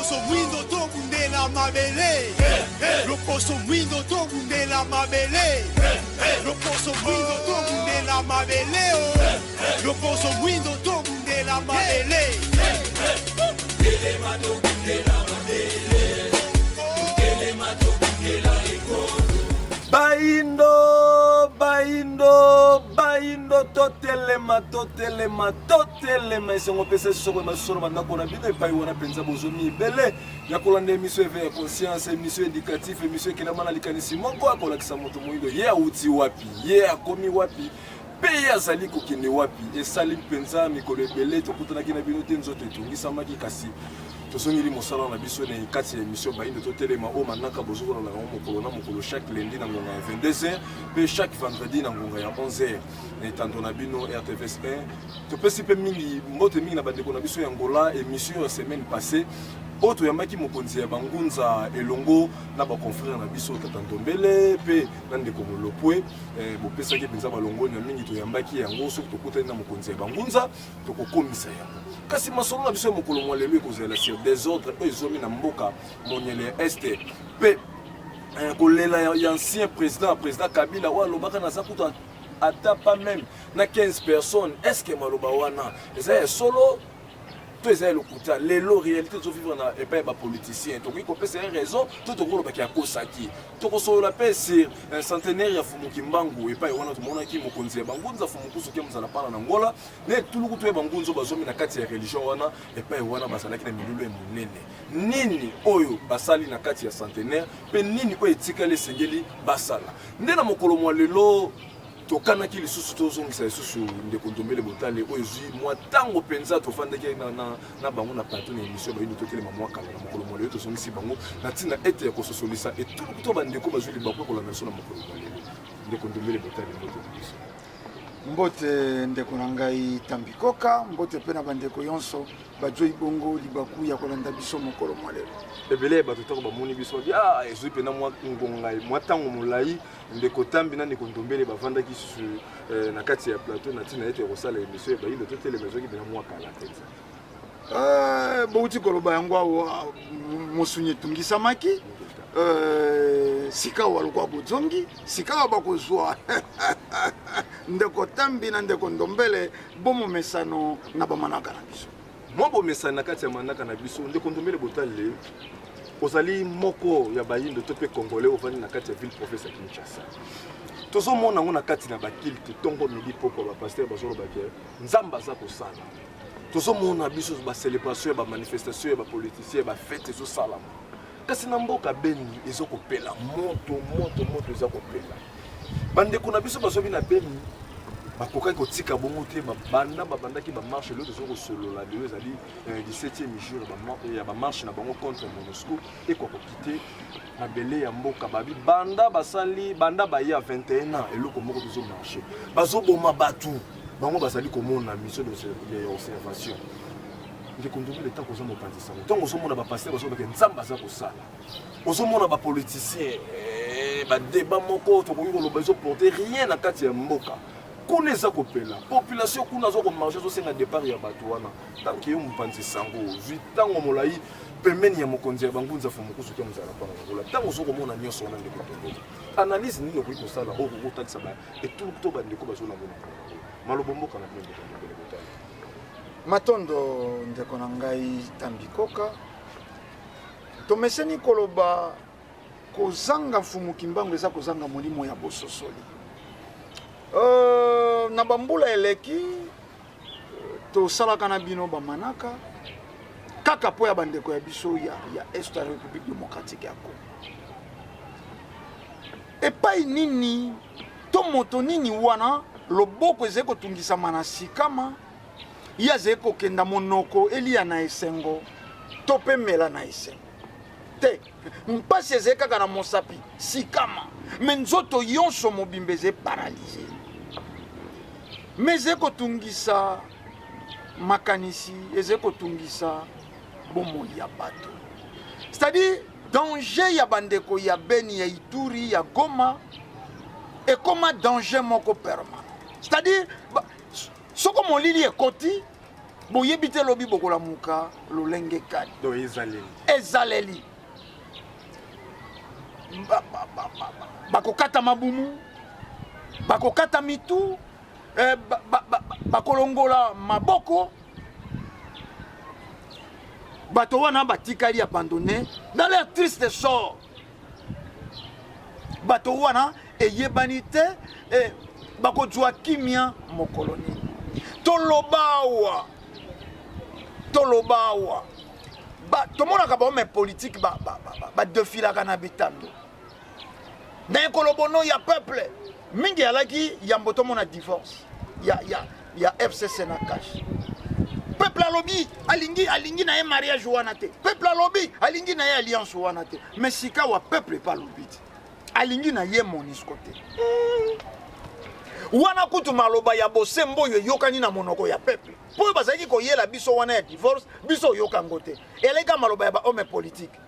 Loposo mwindo tobundela mabele. Loposo mwindo tobundela mabele. Loposo mwindo tobundela mabele. Oh. Loposo mwindo tobundela mabele. Telema tobundela mabele. Telema tobundela ekolo. Bayindo, bayindo, bayindo, totelema, totelema, totelema. Esengo pesa soko ya masolo bandako na bino epai wana mpenza bozomi ebele ya kolanda emission Eveil ya conscience, emission éducative, emission ekelama na likanisi moko ya kolakisa moto moyindo ye awuti wapi, ye akomi wapi mpe ye azali kokende wapi. Esali mpenza mikolo ebele tokutanaki na bino te, nzoto etungisamaki, kasi tozongeli mosala na biso na kati ya emission Bayindo Totelema oyo manaka bozokolanda yango mokolo na mokolo chaque lundi na ngonga ya 22h mpe chaque vendredi na ngonga ya 11h na etando na bino RTVS 1. Topesi mpe mingi mbote mingi na bandeko na biso ya Angola. Emission ya semaine passée oyo toyambaki mokonzi ya bangunza elongo na baconfrère na biso Tata Ndombele mpe na ndeko Molopwe, bopesaki mpenza balongonya mingi. Toyambaki yango, soki tokutani na mokonzi ya bangunza tokokomisa yango. Kasi masolo na biso ya mokolo mwa lelo ekozala sur désordre oyo ezwami na mboka monyele ya Est mpe kolela ya ancien président Kabila oyo alobaka naza kutu ata pas même na 15 personnes. Est ce que maloba wana eza ya solo to eza ya lokuta? Lelo réalité tozovivre na epai ya bapoliticien, tokoki kopesa ye raison to tokolobaki akosaki. Tokosolola mpe sur centenaire ya Fumu Kimbangu epai wana tomonaki mokonzi ya bangunza Fumu Kusu ke mozala pana na Ngola na etuluku to ya bangunza oyo bazwami na kati ya religion wana. Epai wana bazalaki na milulu ya monene. Nini oyo basali na kati ya centenaire mpe nini oyo etikali esengeli basala? Nde na mokolo mwa lelo tokanaki lisusu tozongisa lisusu ndeko Ndombele Botale oyo ezwi mwa ntango mpenza tofandaki na bango na plateau na émission Bayindo Totelema mwa kala. Na mokolo mwa lelo tozongisi bango na ntina ete ya kososolisa etuluku to bandeko bazwi libaku ya kolanda biso na mokolo mwa lelo. Ndeko Ndombele Botale, mbote na biso. Mbote ndeko na ngai Tambikoka, mbote mpe na bandeko nyonso bazwi bongo libaku ya kolanda biso mokolo mwa lelo. Ebele ya bato ntango bamoni biso babi ah, ezwi mpenza mwa ngonga mwa ntango molai ndeko Tambi na ndeko Ndombele bavandaki susu na kati ya plateau na ntina ete ya kosala émission ya Bayindo Totelema. Ezwaki mpenza mwa kala mpenza. Bouti koloba yango awa, mosuni etungisamaki. Sika awa lokwa bozongi, sika awa bakozwa ndeko Tambi na ndeko Ndombele bomomesano na bamanaka na biso. Mwa bomesano na kati ya manaka na biso. Ndeko Ndombele Botale, ozali moko ya bayindo to mpe congolais ovandi na kati ya ville province ya Kinshasa. Tozomona yango na kati na baculte, ntongo, midi, pokwa, bapasteur bazoloba ke Nzambe aza kosala. Tozomona biso bacélébration ya bamanifestation ya bapoliticien, ya bafête ezosalama, kasi na mboka Beni ezokopela moto, moto, moto eza kopela. Bandeko na biso bazwami na Beni bakokaki kotika bongo te. Banda babandaki bamarche, lelo toza kosolola, lelo ezali 17e jour ya bamarche na bango contre MONUSCO ekokoki te mabele ya mboka. Babi banda basali, banda baya 21 ans, eloko moko tozomarche, bazoboma bato, bango bazali komona mission ya observation. Ndeko Ndombele, ntango oza mopanzi sango, ntango ozomona bapasteur bazolobake Nzambe aza kosala, ozomona bapoliticien badébat moko tokoki koloba ezoporte rien na kati ya mboka, kuna eza kopela, population kuna aza komarche, azosenga départ ya bato wana. Tant que yo mopanzi sango ozwi ntango molai pembeni ya mokonzi ya bangunza Fumu Kusu ke mozala mpana Ngola, ntango ozo komona nyonso wana, ndeko Ndombele, analyse nini okoki kosala oyo kokotalisa etuluku to bandeko bazolanda na maloba mboka na bino, ndeko Ndombele Botala? Matondo ndeko na ngai Tambikoka. Tomeseni koloba kozanga Mfumu Kimbangu eza kozanga molimo ya bososoli. Na bambula eleki tosalaka na bino bamanaka kaka mpo ya bandeko ya biso ya Est ya République démocratique ya Congo. Epai nini to moto nini wana loboko ezali kotungisama na sikama, ye azali kokenda monoko elia na esengo to mpe mela na esengo te? Mpasi ezali kaka na mosapi sikama, me nzoto nyonso mobimba ezali paralysé, me ezali kotungisa makanisi, ezali kotungisa bomoi ya bato. C'est-à-dire danger ya bandeko ya Beni, ya Ituri, ya Goma ekoma danger moko permanent. C'est-à-dire soko molili ekoti. Boyebi te lobi bokolamuka lolenge kani. Donc ezaleli. Ezaleli. Bakokata mabumu, bakokata mitu, eh, bakolongola maboko. Bato wana batikali abandonne dans leur triste sort. Bato wana eyebani te eh, bakozwa kimia mokolo nini. Toloba awa, toloba awa ba, tomonaka bahomme politique badefilaka ba, ba, ba na bitando na ekolobono ya peuple mingi alaki yambo tomona divorce ya, ya, ya fcc na cash. Peuple alobi alingi, alingi na ye mariage wana te. Peuple alobi alingi na ye alliance wana te. Mais sikawa peuple epa alobi te alingi na ye MONUSCO te. Wana kutu maloba ya bosembo oyo eyokani na monoko ya peuple, mpo oyo bazalaki koyela biso wana ya divorce, biso oyoka yango te. Eleka maloba ya ba homme politique.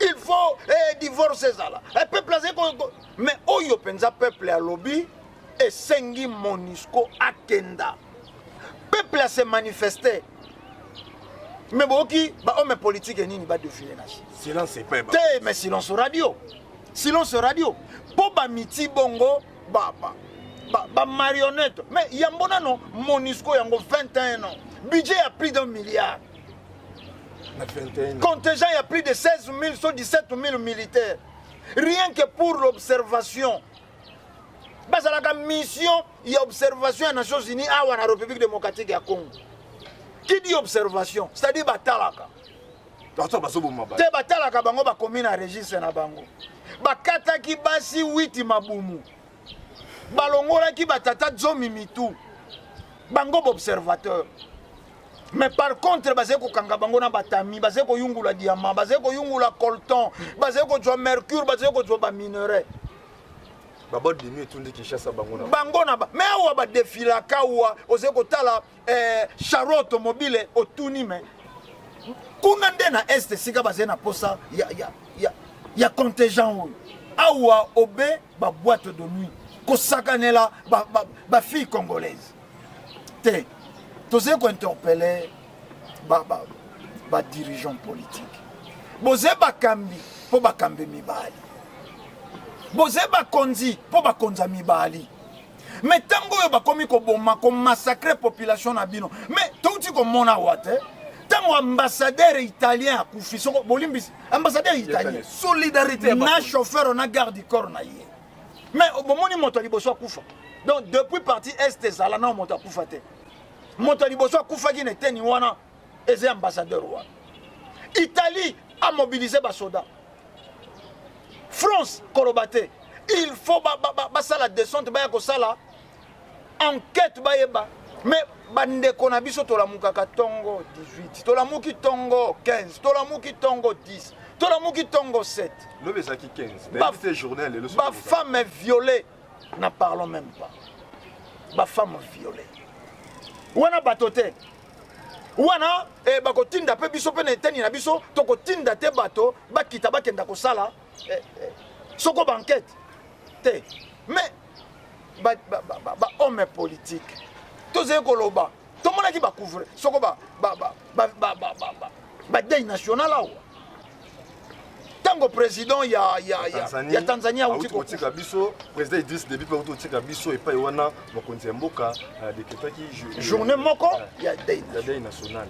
Il faut eh, divorce ezala. Eh, peuple azali ko, mais oyo mpenza peuple alobi esengi MONUSCO akenda. Peuple a se manifester. Mais boki ba homme politique nini ba défiler na silence epai ba. Te mais silence radio. Silence radio. Po ba miti bongo ba ba ba, ba marionnette. Mais yambo nano MONUSCO yango 21 ans. Budget ya plus d'un milliard. Na 21 ans. Contingent ya plus de 16 000 soit 17 000 militaires. Rien que pour l'observation. Bazalaka mission ya observation ya Nations Unies awa na République démocratique ya Congo. Qui dit observation, c'est-à-dire batalaka. Bato bazoboma ba. Te batalaka bango bakomi na registre na bango. Bakataki basi 8 mabumu. Balongolaki batata zomi mitu. Bango observateur. Mais par contre bazali kokanga bango na batami, bazali koyungula diamant, bazali koyungula colton, bazali kozwa mercure, bazali kozwa ba minerais. Ba boîte de nuit etundi Kinshasa bango na bango na ba mais awa ba defilaka awa ozali kotala eh, charo automobile otuni mais kuna nde na est esika bazali na posa ya, ya, ya, ya contingent oyo awa obe ba boîte de nuit kosakanela ba, ba, ba fille congolaise te. Tozali kointerpele ba, ba, ba dirigeant politique, boze bakambi mpo bakambi mibali, boze bakonzi mpo bakonza mibali. Mais ntango oyo bakomi koboma komassacre population na bino, mais touti komona awa te ntango ambassadeur italien akufi, soko bolimbisi ambassadeur italien solidarité na chauffeur na garde du corps na ye, mais bomoni moto ya liboso akufa. Donc depuis parti est ezala na moto akufa te, moto ya liboso akufaki na eteni wana eza ambassadeur wana. Italie a mobilisé basoda, France koloba te, il faut basala descente, baya kosala enquête bayeba. Mais bandeko na biso tolamukaka tongo 18, tolamuki tongo 15, tolamuki tongo 10, tolamuki tongo 7. Lobi ezalaki 15. Nayebi te journée lelo. Ba femme violée, n'en parlons même pas. Ba femme violée. Wana bato te. Wana eh, bakotinda pe biso pe na eteni na biso tokotinda te bato bakita bakenda kosala eh, eh, soko ba enquête te. Mais ba, ba, ba, ba, ba homme politique tozali koloba tomonaki ba couvre soko ba ba ba ba ba ba ba, ba, ba deuil national awa ntango président ya, ya, ya, ya Tanzanie auti kotika biso, président Idriss Déby mpe auti kotika biso epai wana mokonzi ya mboka adekretaki journée moko ya deuil ya deuil national.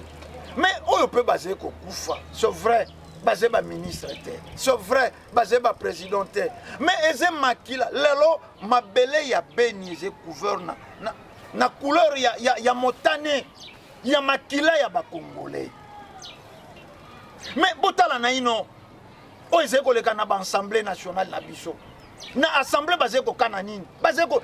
Mais oyo mpe bazali kokufa, c'est vrai bazali ba ministre te, c'est vrai bazali ba président te, mais eza makila lelo mabele ya Beni eza couvert na, na, na couleur ya, ya, ya motane ya makila ya bakongolais. Mais botala naino oyo ezali koleka na baassemblée nationale na biso. Na assemblée bazali kokana nini? Bazali ko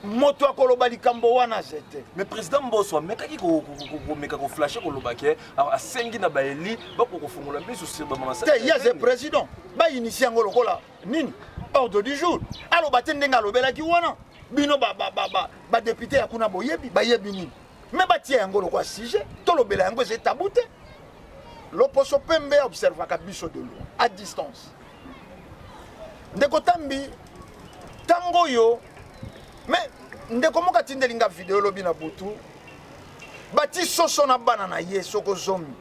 moto akoloba likambo wana ze te. Mais président Mboso amekaki komeka koflashe koloba ke asengi na baeli bakoka kofongola miso sur bamama te. Ye aze président, bainitie yango lokola nini ordre du jour. Aloba te ndenge alobelaki wana bino badepute ya kuna boyebi bayebi nini, me batia yango lokola sujet tolobela yango, eza tabu te. Loposo pembe observaka biso de loin, à distance. Ndeko Tambi ntango oyo, mais ndeko moko atindeli nga video lobi na butu. Bati soso na bana na ye soko zomi.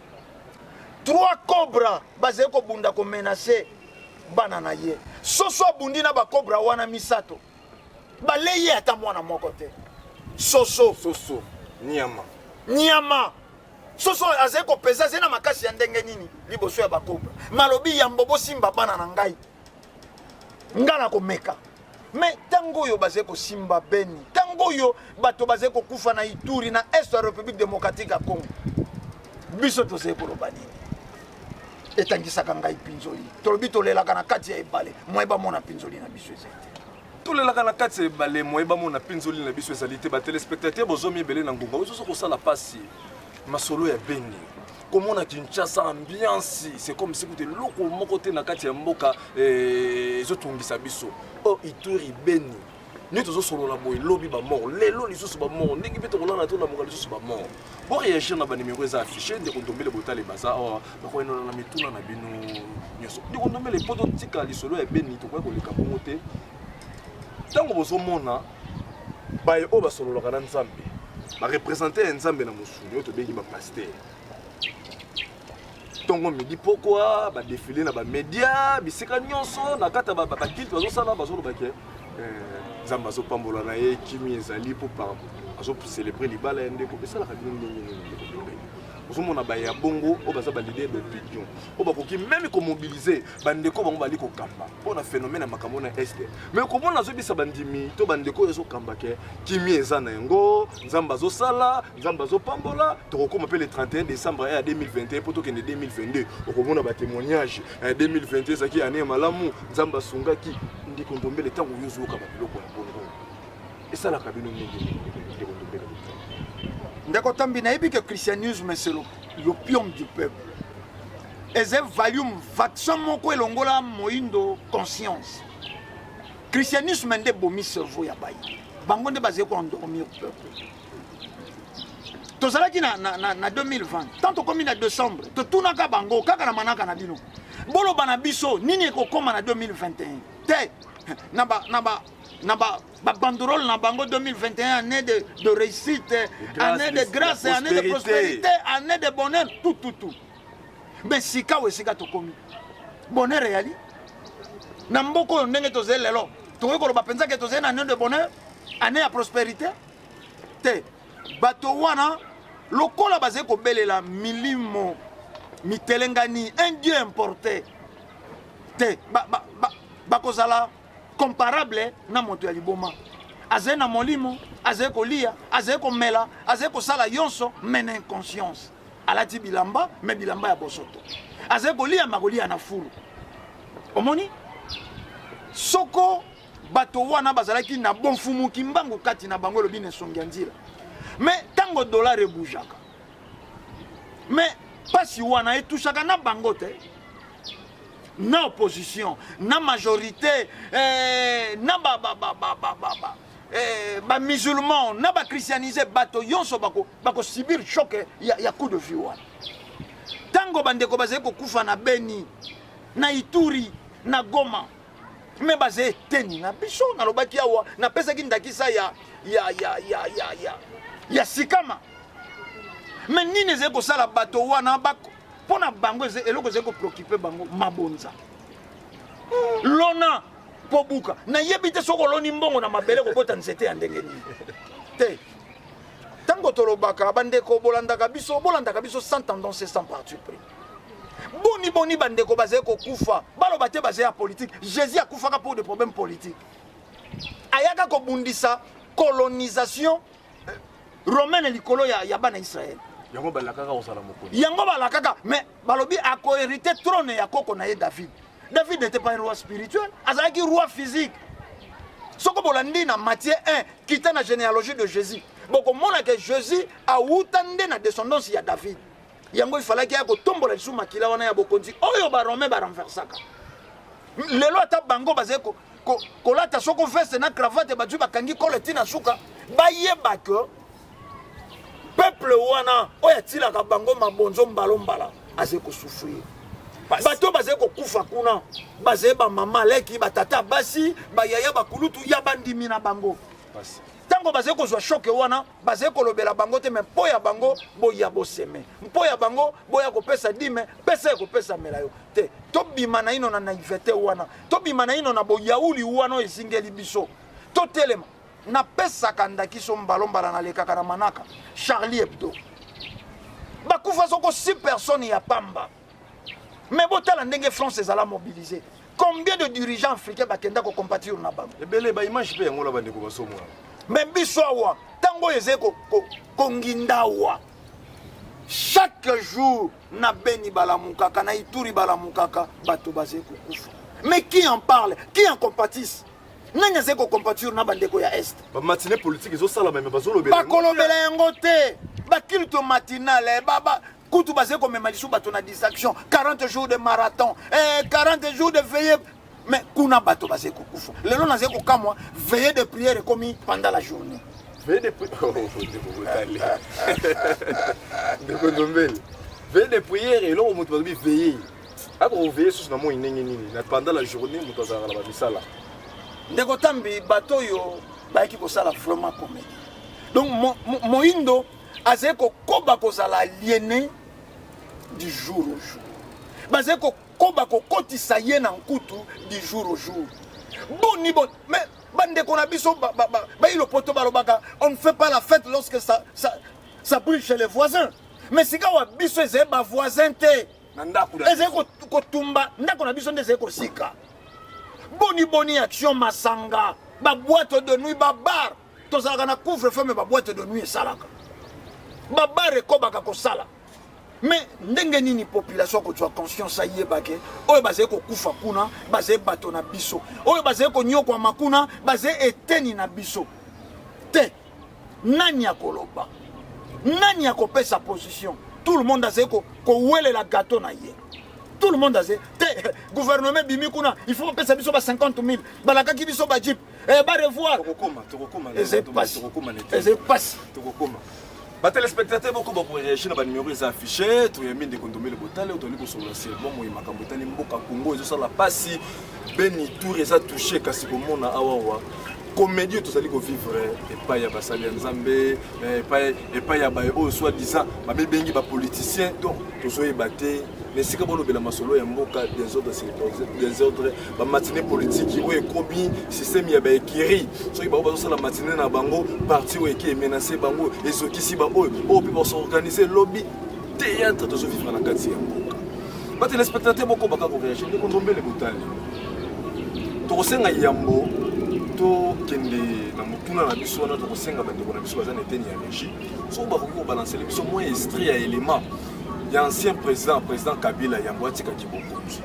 Trois cobra bazali kobunda komenace bana na ye. Soso abundi na bakobra wana misato. Balei ye ata mwana moko te. Soso. Soso nyama. Nyama. Soso azali kopeza azali na makasi ya ndenge nini liboso ya bakobra. Malobi yambo bosimba bana na ngai. Nga nakomeka. Mais ntango oyo bazali kosimba Beni, ntango oyo bato bazali kokufa na Ituri, na est ya République démocratique ya Congo, biso tozali koloba nini? Etangisaka ngai mpinzoli. Tolobi tolelaka na kati ya ebale, moye bamona mpinzoli na biso ezali te. Tolelaka na kati ya ebale, moye bamona mpinzoli na biso ezali te. Ba telespectateurs bozomi ebele na ngonga oyo ezozo kosala pasi. Masolo ya Beni, komona Kinshasa ambiance, c'est comme si kutu eloko moko te na kati ya mboka eh, ezotungisa biso. Oh, Ituri, Beni, nde tozosolola boye, lobi ba mort, lelo lisusu ba mort, ndenge mpe tokolala tolamuka lisusu ba mort. Bo réagir na ba numéro eza affiché, ndeko Ndombele botale baza awa, bakoyanola na mituna na bino nyonso. Ndeko Ndombele, mpo totika lisolo ya Beni, tokoki koleka bongo te. Ntango bozomona baye oyo basololaka na Nzambe, ba représenter ya Nzambe na mosuni oyo tobengi ba pasteur, ntongo midi pokwa ba défilé na ba média bisika nyonso na kati ya ba culte bazosala, bazoloba ke Nzambe azopambola na ye, kimi ezali mpo par azocélébrer libala ya ndeko. Esalaka bino ndenge nini, ndeko Ndombele? Ozomona baye ya bongo oyo baza ba leader d'opinion oyo bakoki meme komobilize bandeko bango bali kokamba mpo na phénomène ya makambo na este, mais komona azobisa bandimi to bandeko oyo ezokamba ke kimi eza na yango, Nzambe azosala, Nzambe azopambola, tokokóma mpe le 31 décembre ya 2021 mpo tokende 2022, okomona batémoignage 2021 ezalaki année ya malamu, Nzambe asungaki. Ndeko Ndombele, ntango oyo ozoyoka babiloko ya bongo, esalaka bino ndenge nini, ndeko Ndombele? Ndeko Tambi, nayebi ke christianisme c'est l'opium du peuple. Eza valium, vaccin moko elongola moindo conscience. Christianisme nde bomi cerveau ya bayi. Bango nde bazali koendormir peuple. Tozalaki na, na, na, na 2020, tant tokomi na décembre, totunaka bango kaka na manaka na bino. Boloba na biso nini ekokoma na 2021 te na ba, na ba, na ba ba banderole na bango 2021 année de, de réussite, grâce, année de grâce, de année de prospérité. prospérité, année de bonheur, tout, tout, tout. Mais sika oyo esika tokomi, bonheur eyali na mboka oyo ndenge tozali lelo, tokoki koloba mpenza ke tozali na année de bonheur, année ya prospérité te. Bato wana lokola bazali kobelela milimo mitelengani, un dieu importé te, bakozala comparable na moto ya liboma. Azali na molimo, azali kolia, azali komela, azali kosala yonso, mais na inconscience. Alati bilamba, mais bilamba ya bosoto. Azali kolia, mais akolia na fulu. Omoni? Soko bato wana bazalaki na bonfumu kimbangu kati na bango, elobi na esongi ya nzila. Mais tango dollar eboujaka, mais pasi wana etushaka na bango te, na opposition, na majorité, na ba, ba, ba, ba, ba, ba, ba, ba musulman, na ba christianisé, bato yonso bako, bako subir choc ya, ya coup de vue wana. Tango bandeko bazali kokufa na Beni, na Ituri, na Goma, me bazali eteni na biso. Nalobaki awa, napesaki ndakisa ya, ya, ya, ya, ya, ya, ya Sikama. Me nini ezali kosala bato wana bako, mpo na bango eloko ezali kopreocupe bango mabonza lona mpo buka. Nayebi te soki oloni mbongo na mabele kobota nzete ya ndenge nini te. Ntango tolobaka bandeko bolandaka biso, bolandaka biso sans tendance et sans parti pris. Boni boni bandeko bazali kokufa, baloba te bazali ya politique. Jésus akufaka pour des problèmes politiques. Ayaka kobundisa colonisation romaine likolo ya, ya bana Israël. Yango balakaka kozala mokonzi. Yango balakaka, mais balobi akohériter trône ya koko na ye David. David n'était pas un roi spirituel, azalaki roi physique. Soko bolandi na Matthieu 1, kita na généalogie de Jésus, bokomona que Jésus awuta nde na descendance ya David. Yango ifalaki ya kotombola lisusu makila wana ya bokonzi oyo ba Romains ba renversaka. Lelo ata bango bazali kolata soko veste na cravate, bazwi bakangi kole ti na suka, bayeba que peuple wana oyo atilaka bango mabonzo mbalo mbala azali kosouffrir. Bato bazali kokufa kuna, bazali ba mama leki, ba tata basi, ba yaya, ba kulutu ya bandimi na bango. Pasi. Tango Ntango bazali kozwa choc wana, bazali kolobela bango te, mais mpo ya bango boya boseme, mpo ya bango boya kopesa dime, pesa ekopesamela yo te. Tobima naino na naivete wana, tobima naino na boyauli wana oyo ezingeli biso, totelema. Napesaka ndakiso mbalo mbala, nalekaka na manaka Charlie Hebdo, bakufa soko 6 personnes ya pamba, mais botala ndenge France ezala mobilise. Combien de dirigeants africains bakenda kocompatir na bango? Ebele ba image mpe yango na bandeko bazomona. Mais biso awa ntango oyo ezali konginda awa, chaque jour na Beni balamukaka, na Ituri balamukaka, bato bazali kokufa. Mais qui en parle? Qui en compatisse? Nani azali kocompatir na bandeko ya Est? Bamatine politique ezosalama, me bazolobela. Bakolobela yango te. Baculte matinale baba kutu bazali komema lisusu bato na distraction, 40 jours de marathon, 40 jours de veillée, mais kuna bato bazali kokufa. Lelo nazali kokamwa, veillée de prière ekomi pendant la journée. Veillée de prière, oh, ndeko Botale, ndeko Ndombele, veillée de prière, eloko moto balobi veillée, akoveille susu na moi ndenge nini na pendant la journée moto azalaka na bamisala? Ndeko Tambi, bato oyo bayaki kosala vraiment comédie. Donc moindo azali kokoba kozala aliéné du jour au jour, bazali kokoba kokotisa ye na nkutu du jour au jour. Boni boni, mais bandeko na biso bayi lopoto balobaka: on ne fait pas la fête lorsque ça brûle chez les voisins. Mais sika wa biso ezali bavoisin te. Na ndako. Ezali kotumba ndako na biso nde ezali kosika. Boni boni action masanga, baboîte de nuit, babar, tozalaka na couvre feu, mais baboîte de nuit esalaka, babar ekobaka kosala. Mais ndenge nini population akozwa conscience, ayebake oyo bazali kokufa kuna bazali bato na biso, oyo bazali konyokwama kuna bazali eteni na biso te? Nani akoloba? Nani akopesa position? Tout le monde azali kowelela gâteau na ye. Tout le monde azali te. Gouvernement ebimi kuna, il faut bapesa biso ba 50 000, balakaki biso bajeep, barevoir. Tokokoma, tokokoma. Ezali pasi. Tokokoma na Ezali pasi. Tokokoma. Batéléspectateur, boko bakoréagir na banimero eza affiché. Toyambi ndeko Ndombele Botale oyo toli kosolola sur bomoi, makambo etali mboka Congo. Ezosala pasi, Beni, Ituri eza touché, kasi komona awawa comédie oyo tozali kovivre epai ya basali ya Nzambe, epai ya baye oyo soi disant bamibengi bapoliticien. Donc tozoyeba te na esika bolobela masolo ya mboka. Désordre sur désordre, bamatinée politique oyo ekomi système ya baécurie. Soki bango bazosala matinée na bango, parti oyo eki emenace bango, ezokisi baoyo oyo mpe basorganize lobi. Théâtre tozovivre na kati ya mboka. Batéléspectateur, bokobaka koréagir. Ndeko Ndombele Botali, tokosenga yambo tokende na motuna na biso wana, tokosenga bandeko na biso baza na eteni ya régie soki bakoki kobalancele biso mwa extrait ya élément ya ancien président, président Kabila, yambo atikaki bokonzi,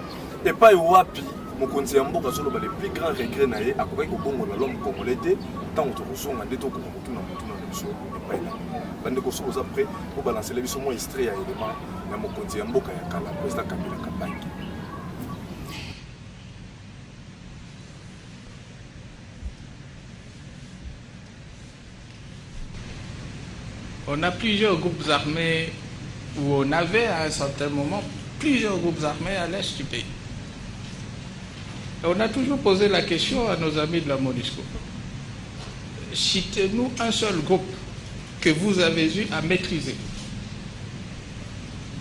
epai wapi mokonzi ya mboka azoloba le plus grand regret na ye, akokaki kobongola l'homme congolais te. Ntango tokozonga nde tokoma motuna na biso epai na bandeko. Soki oza prêt, obalancele biso mwa extrait ya élément ya mokonzi ya mboka ya kala, président Kabila Kabange. On a plusieurs groupes armés, ou on avait à un certain moment plusieurs groupes armés à l'est du pays. Et on a toujours posé la question à nos amis de la MONUSCO. Citez-nous un seul groupe que vous avez eu à maîtriser,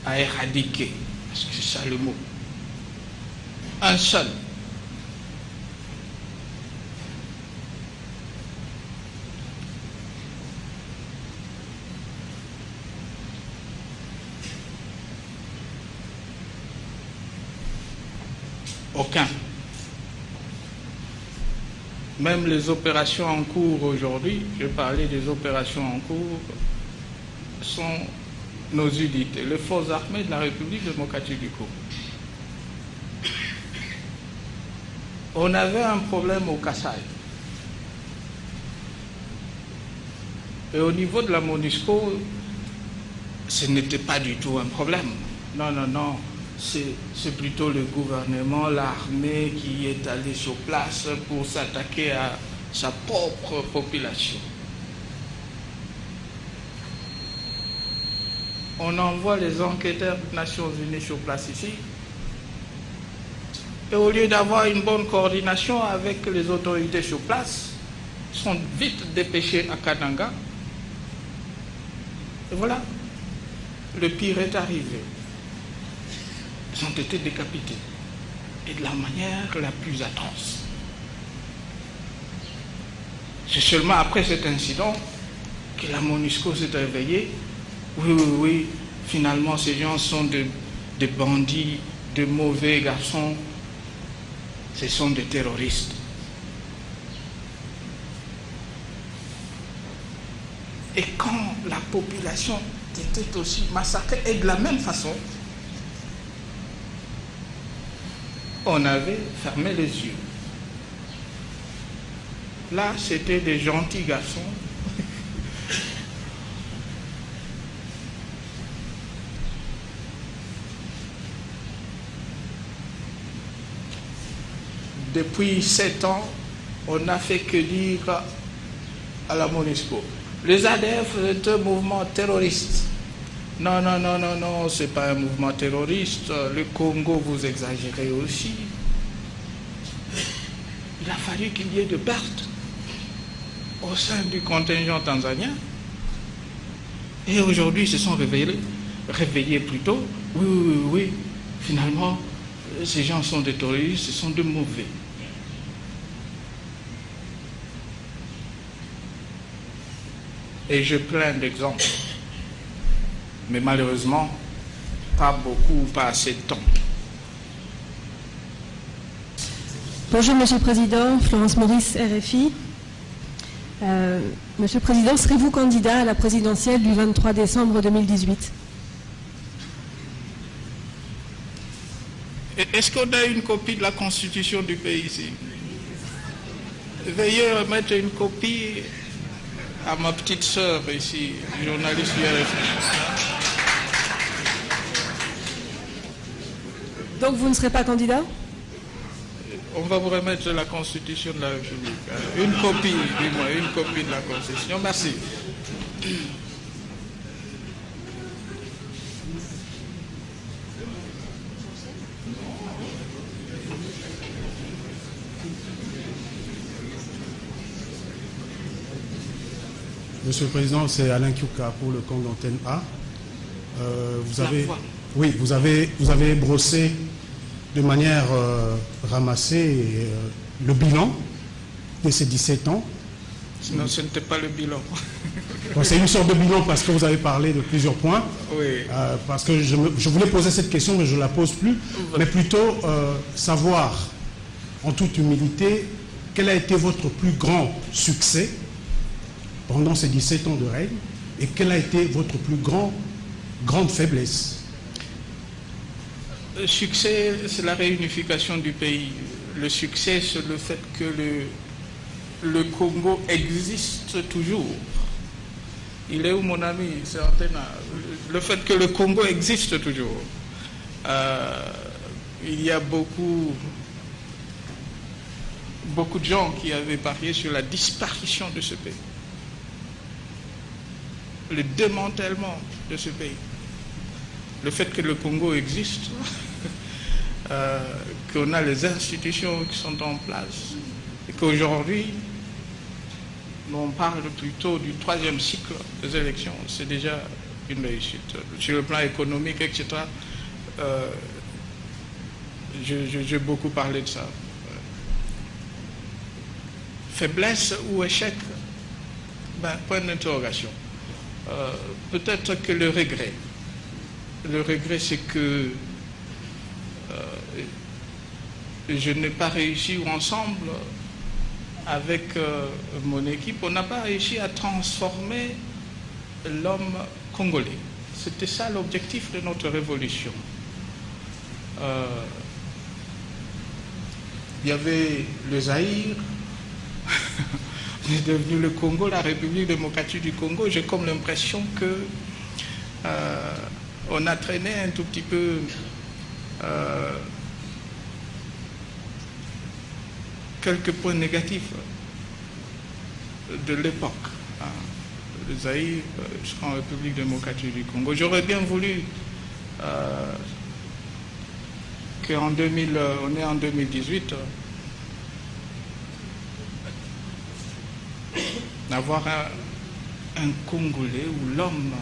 à éradiquer, parce que c'est ça le mot. Un seul. Aucun. Même les opérations en cours aujourd'hui, je parlais des opérations en cours, sont nos unités, les forces armées de la République démocratique du Congo. On avait un problème au Kasaï. Et au niveau de la MONUSCO, ce n'était pas du tout un problème. Non, non, non. C'est plutôt le gouvernement, l'armée qui est allée sur place pour s'attaquer à sa propre population. On envoie les enquêteurs des Nations Unies sur place ici. Et au lieu d'avoir une bonne coordination avec les autorités sur place, Sont vite dépêchés à Kananga. Et voilà, le pire est arrivé. Ils ont été décapités. Et de la manière la plus atroce. C'est seulement après cet incident que la MONUSCO s'est réveillée. Oui, oui, oui, finalement, ces gens sont des, des bandits, de mauvais garçons. Ce sont des terroristes. Et quand la population était aussi massacrée, et de la même façon, on avait fermé les yeux. Là, c'était des gentils garçons. Depuis sept ans, on n'a fait que dire à la MONUSCO, les ADF est un mouvement terroriste. Non, non, non, non, non, ce n'est pas un mouvement terroriste. Le Congo, vous exagérez aussi. Il a fallu qu'il y ait de pertes au sein du contingent tanzanien. Et aujourd'hui, ils se sont réveillés, réveillés plutôt. Oui, oui, oui, oui. Finalement, ces gens sont des terroristes, ce sont de mauvais. Et j'ai plein d'exemples. Mais malheureusement, pas beaucoup, pas assez de temps. Bonjour Monsieur le Président, Florence Maurice, RFI. Euh, Monsieur le Président, serez-vous candidat à la présidentielle du 23 décembre 2018 Est-ce qu'on a une copie de la constitution du pays ici Veuillez remettre une copie à ma petite sœur ici, journaliste du RFI. Donc vous ne serez pas candidat On va vous remettre la Constitution de la République. Une copie, du moins, une copie de la Constitution. Merci. Monsieur le Président, c'est Alain Kiuka pour le compte d'antenne A. Euh, vous avez, oui, vous avez, vous avez brossé de manière euh, ramassée euh, le bilan de ces 17 ans. Non, ce n'était pas le bilan. Bon, c'est une sorte de bilan parce que vous avez parlé de plusieurs points. Oui. Euh, parce que je, me, je, voulais poser cette question, mais je ne la pose plus. Mais plutôt euh, savoir, en toute humilité, quel a été votre plus grand succès pendant ces 17 ans de règne et quelle a été votre plus grand, grande faiblesse Le succès, c'est la réunification du pays. Le succès, c'est le fait que le, le Congo existe toujours. Il est où mon ami C'est Antena. Le fait que le Congo existe toujours. Euh, il y a beaucoup, beaucoup de gens qui avaient parié sur la disparition de ce pays, le démantèlement de ce pays. Le fait que le Congo existe, euh, qu'on a les institutions qui sont en place, et qu'aujourd'hui, on parle plutôt du troisième cycle des élections, c'est déjà une réussite. Sur le plan économique, etc., euh, j'ai beaucoup parlé de ça. Faiblesse ou échec ben, Point d'interrogation. Euh, Peut-être que le regret. Le regret, c'est que euh, je n'ai pas réussi, ou ensemble, avec euh, mon équipe, on n'a pas réussi à transformer l'homme congolais. C'était ça l'objectif de notre révolution. Euh, il y avait le Zaïre, est devenu le Congo, la République démocratique du Congo. J'ai comme l'impression que euh, on a traîné un tout petit peu euh, quelques points négatifs de l'époque. Hein, le Zaïre jusqu'en République démocratique du Congo. J'aurais bien voulu euh, qu'en 2000, on est en 2018, D'avoir un, un Congolais ou l'homme,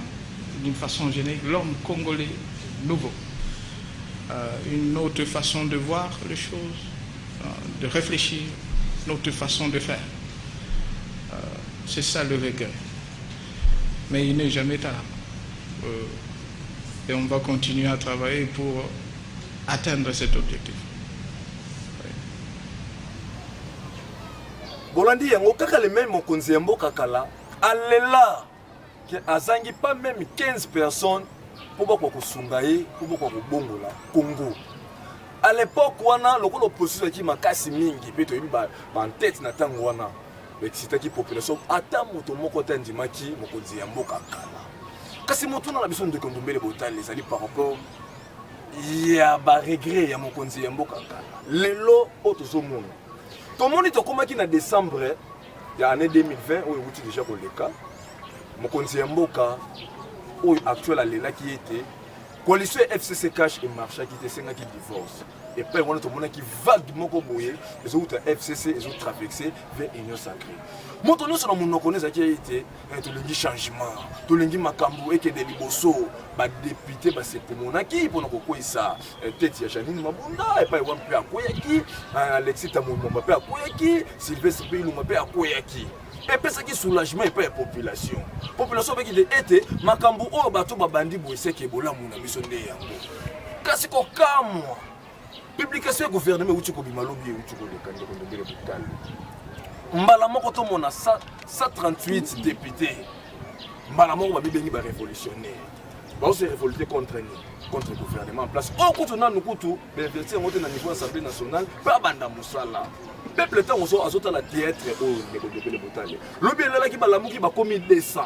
d'une façon générique, l'homme congolais nouveau. Euh, une autre façon de voir les choses, euh, de réfléchir, une autre façon de faire. Euh, c'est ça le regret. Mais il n'est jamais tard. Et on va continuer à travailler pour atteindre cet objectif. Bolandi yango kaka le même mokonzi ya mboka kala alela ke azangi pas même 15 personnes mpo bakoka kosunga ye mpo bakoka kobongola Congo. À l'époque wana lokola opposition ezalaki makasi mingi mpe toyebi bantete na ntango wana baexcitaki population ata moto moko te andimaki mokonzi ya mboka kala. Kasi motuna na biso ndeko Ndombele Botali ezali par rapport ya ba regret ya mokonzi ya mboka kala. Lelo oyo tozomona tomoni tokomaki na décembre ya année 2020 oyo ewuti deja koleka, mokonzi ya mboka oyo actuel alelaki ete coalition ya FCC cash emarchaki te, esengaki divorce. Epai wana tomonaki vague moko boye ezowuta FCC ezotraverse vers Union Sacrée. Moto nyonso na monoko na ezalaki ete eh, tolingi changement, tolingi makambo ekende liboso. Badepute basepomonaki mpona kokweyisa eh, tete ya Janine Mabunda, epai wana mpe akweyaki, eh, Alexis Thambwe Mwamba mpe akweyaki, Sylvestre mpe Ilunga mpe akweyaki. Epesaki soulagement epai ya population. Population abeki te ete makambo oyo bato babandi boye seke bolamu na biso nde yango. Kasi kokamwa publication ya gouvernement euti kobima lobi, euti koleka ndeko Ndombele Botali, mbala moko tomona 138 députés mbala moko babibengi ba révolutionnaire, bazo se révolter contre nini? Contre gouvernement en place oyo kutu nanu kutu bainvestir yango te na niveau assemblée nationale mpe abanda mosala. Peuple ntango azotala théâtre oyo ndeko Ndombele Botali lobi elalaki, balamuki bakomi 200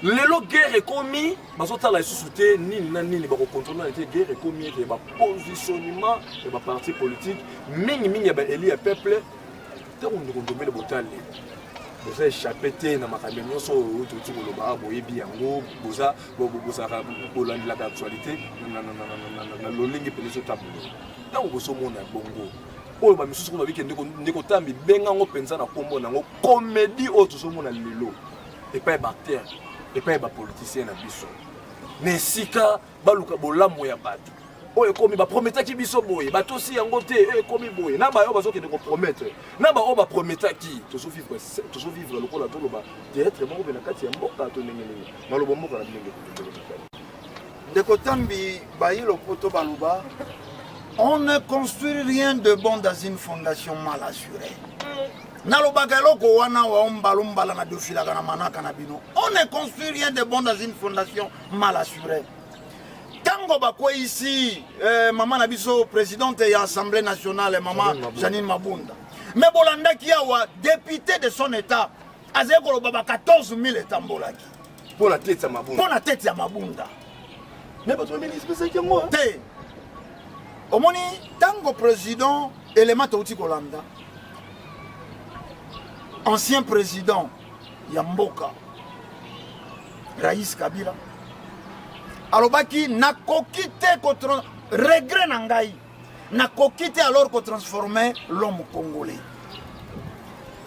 lelo guerre ekomi, bazotala lisusu te nini na nini bakokontrole te. Guerre ekomi ete bapositionnement ya baparti politique mingimingi ya baeli ya peuple. Ntango ndeko Ndombele Botali boza échappé te na makambo nyonso oyo touti koloba, boyebi yango, boza bozalaka bolandelaka actualité na lolenge mpenza ezotambola. Ntango bozomona bongo oyo bamisusu kuna babiki ndeko Tambi benga yango mpenza na nkombo na yango comédie oyo tozomona lelo epai ya baacteur, epai ya bapoliticien na biso, na esika baluka bolamu ya bato oyo ekomi baprometaki biso boye, batosi yango te, oyo ekomi boye na baoyo bazokende kopromettre na baoyo baprometaki. Tozovivre lokola toloba théâtre moko mpe na kati ya mboka to ndenge nini? Maloba mboka na ndenge. Ndeko Tambi, bayi lopoto baloba on ne construit rien de bon dans une fondation mal assurée. Nalobaka eloko wana wa mbala mbala na dofilaka na manaka na bino. On ne construit rien de bon dans une fondation mal assurée. Tango bakweyisi eh, mama na biso présidente ya Assemblée nationale, mama Janine Mabunda, mais bolandaki awa député de son état azali koloba ba 14 000 etambolaki mpo na tete ya Mabunda, mpo na tete ya Mabunda. Mais bato baminisipesaki yango te. Omoni ntango président élément touti kolanda ancien président ya mboka Rais Kabila alobaki nakoki te regret na ngai, nakoki te alors kotransformer l'homme congolais.